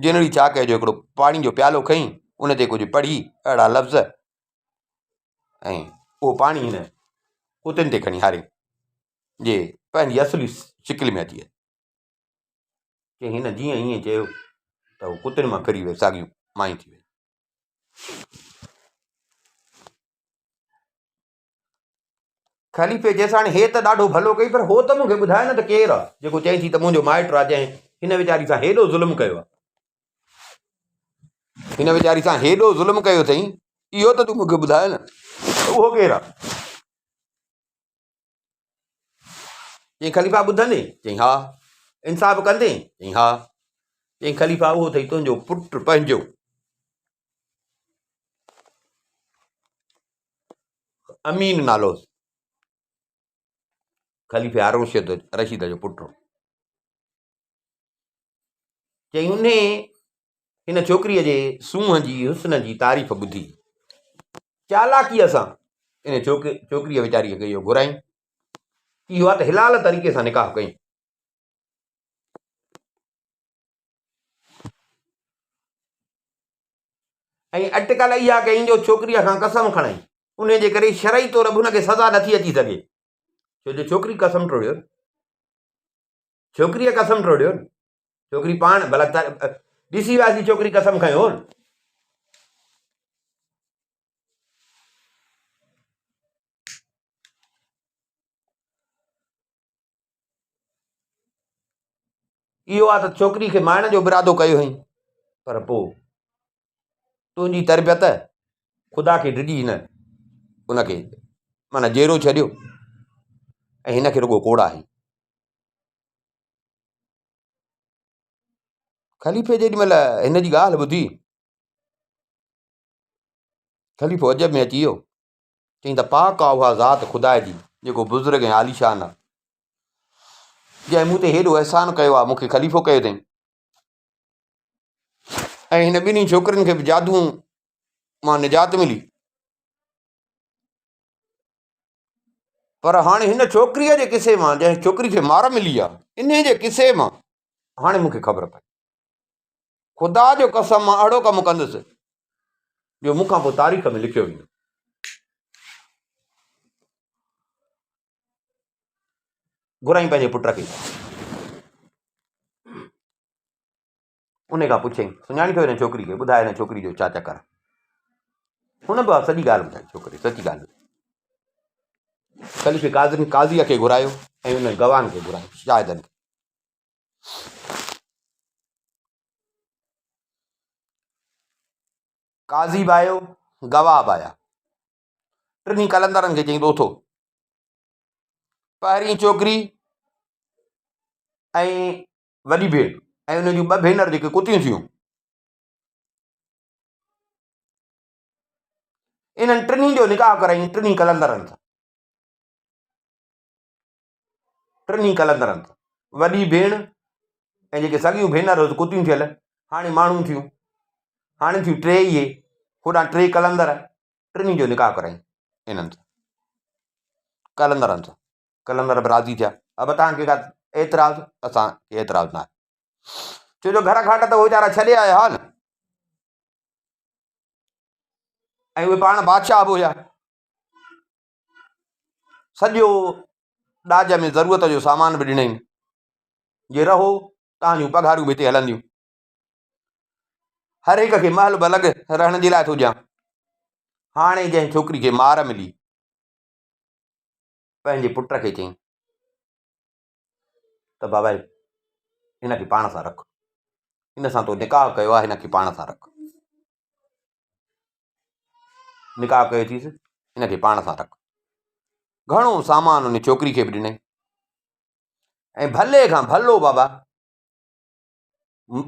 Speaker 1: جنڙي ڇا ڪيو جو هڪڙو پاڻي جو پيالو کئي ان تي ڪجهه پڙهي اهڙا لفظ ۽ اهو پاڻي هن ڪتين تي کڻي هاريائين جي پنهنجي اصلي شڪل ۾ اچي ويا. چي هن جيئن ائين چيو ته هو ڪتين مان ڦري ويو ساڳيون مايون ٿي ويون. خليفي چيس هاڻي هي ته ڏاڍو ڀلو ڪئي پر هو ته مون کي ٻڌاء نه ته ڪير آ جيڪو چئين ٿي ته منهنجو مائٽ آ جنهن هن ويچاري سان هيڏو ظلم ڪيو آ. هن ويچاري سان هيڏو ظلم ڪيو اٿئي اهو ته تون مون کي ٻڌاء نه ته اهو ڪير آ. چيائين خليفا ٻڌندين؟ چيائين ها. انصاف ڪندين؟ چيائين ها. چيائين خليفا اهو اٿئي تنهنجو پٽ پنهنجو. امين نالو هوس. خليفي هارون رشيد جو پٽ هو. چيائين انهي هن ڇوڪريء جي سونهن جي حسن جي تعريف ٻڌي چالاڪيء سان ان ڇوڪريء ويچاريء کي اهو گهرائين. اهو آ ته حلال طريقي سان نڪاح ڪيائين. ۽ اٽڪل اها ڪيائين جو ڇوڪريء کان قسم کڻائين. انهيء جي ڪري شرعي طور به هن کي سزا نٿي اچي سگهي، ڇو جو ڇوڪري قسم ٽوڙيو. ڇوڪريء قسم ٽوڙيو. ڇوڪري پاڻ ڀلا ڏسي وياسين ڇوڪري قسم کنيو. اهو آ ته ڇوڪري کي مارڻ جو به ارادو ڪيو هئائين پر پوء تنهنجي تربيت خدا کي ڊڄي هن ان کي معنيٰ جيئرو ڇڏيو ۽ هن کي رڳو ڪوڙا هنئي. خليفي جيڏي مهل هن جي ڳالهه ٻڌي خليفو عجب ۾ اچي ويو. چيائين ته پاڪ آ اها ذات خدا جي جيڪو بزرگ ۽ عاليشان آ جنهن مون تي هيڏو احسان ڪيو آ مون کي خليفو ڪيو اٿئي ۽ هن ٻنهي ڇوڪرين کي به جادو مان نجات ملي پر هاڻي هن ڇوڪريء جي قصي مان جنهن ڇوڪري کي مار ملي آ انهي جي قصي مان هاڻي مون کي خبر پئي خدا جو قسم مان اهڙو ڪم ڪندس جو مون کان پوء تاريخ ۾ لکيو ويندو. گهرائين پنهنجي پٽ کي. ان کان پڇيائين، سڃاڻين ٿو هن ڇوڪري کي؟ ٻڌاء هن ڇوڪري جو ڇا چڪر آهي؟ هن به سڄي ڳالهه ٻڌائي ڇوڪري سچي ڳالهه ٻڌائي. خليفي قاضيء کي گهرايو ۽ انهن گواهن کي گهرايو شاهدن کي. قاضي به آيو، گواهه به آيا. ٽنهي قلندرن کي چيائين ته اٿو. پهرين ڇوڪري ۽ وڏي ڀيڻ ۽ ان جون ٻه ڀينر جيڪي ڪتيون ٿيون انهن ٽنهي جو نڪاح ڪرايائين ٽنهي قلندرن سان. ٽنهي قلندرن سان، وڏي ڀيڻ ۽ جيڪي سڳيون ڀينر هيس ڪتيون ٿيل، هاڻي ماڻهو ٿيون، هاڻي ٿيون ٽي اهي، هوڏانهن ٽي قلندر، ٽنهي جو نڪاح ڪرايائين انهن سان، قلندرن سان. قلندر به راضي ٿيا. ابا توهان کي ڪا اعتراض؟ اسان کي اعتراض ناهي. ڇو جو گهر گهاٽ ته هو ويچارا ڇڏي آيا هئا نه ۽ اهي پاڻ بادشاهه به هيا. سڄو ڏاج ۾ ضرورت جو سامان به ڏنائين. جي رهو توهان جون پگهارون به هتي هلنديون. هر هڪ کي محل به الڳ رهڻ جي لاء ٿو ڏيان. هاڻي جنهن ڇوڪري کي مار ملي پنهنجي پٽ کي چيائين ته بابا هن کي پاڻ سان رک، هن سان تو نڪاح ڪيو آهي هن کي پاڻ سان رک. نڪاح ڪيو اٿيس هن کي پاڻ سان رک. گهڻو سامان ان ڇوڪري کي به ڏنائين ۽ ڀلي کان ڀلو بابا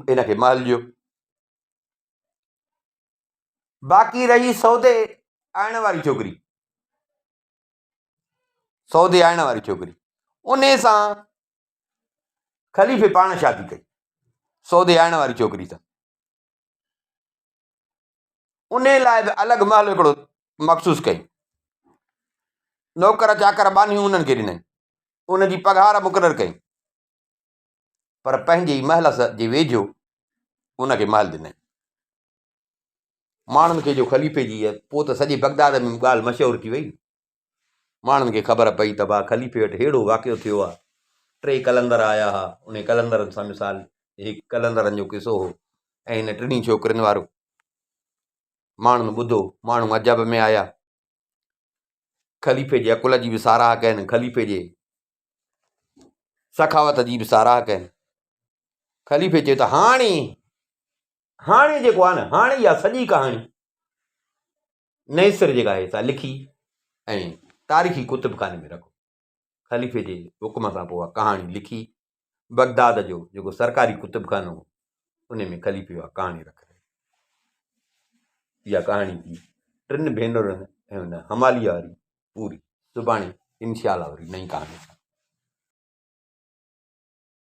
Speaker 1: هن کي محل ڏيو. باقي رهي سودي آڻڻ واري ڇوڪري. سعودي آڻڻ واري ڇوڪري انهي سان خليفي پاڻ شادي ڪئي سعودي آڻڻ واري ڇوڪري سان انهي لاء به الڳ محل هڪڙو مخصوص ڪئي نوڪر چاڪر ٻانهيون انهن کي ڏنائين ان جي پگهار مقرر ڪئي پر پنهنجي ئي محل جي ويجهو ان کي محل ڏنائين ماڻهن کي جو خليفي جي پوء ته سڄي بغداد ۾ ڳالهه مشهور ٿي وئي. ماڻهن کي خبر پئي ته ڀاء خليفي وٽ ههڙو واقعو ٿيو آهي. ٽي قلندر آيا ها، انهي قلندرن سان مثال هي قلندرن جو قصو هو ۽ هن ٽنهي ڇوڪرين وارو. ماڻهن ٻڌو، ماڻهو عجب ۾ آيا. خليفي جي عقل جي به ساراهه ڪين، خليفي جي سخاوت جي به ساراهه ڪين. خليفي چيو ته هاڻي هاڻي جيڪو آهي نه هاڻي اها سڄي ڪهاڻي نئين سر جيڪا آهي سا لکي ۽ تاريخي ڪتب خاني ۾ رکو. خليفي جي حڪم سان پوء اها ڪهاڻي لکي بغداد جو جيڪو سرڪاري ڪتب خانو هو ان ۾ خليفي اها ڪهاڻي رکرائي. اها ڪهاڻي ٿي ٽن ڀينرن ۽ ان هماليه واري پوري. سڀاڻي انشاء الله وري نئين ڪهاڻي سان.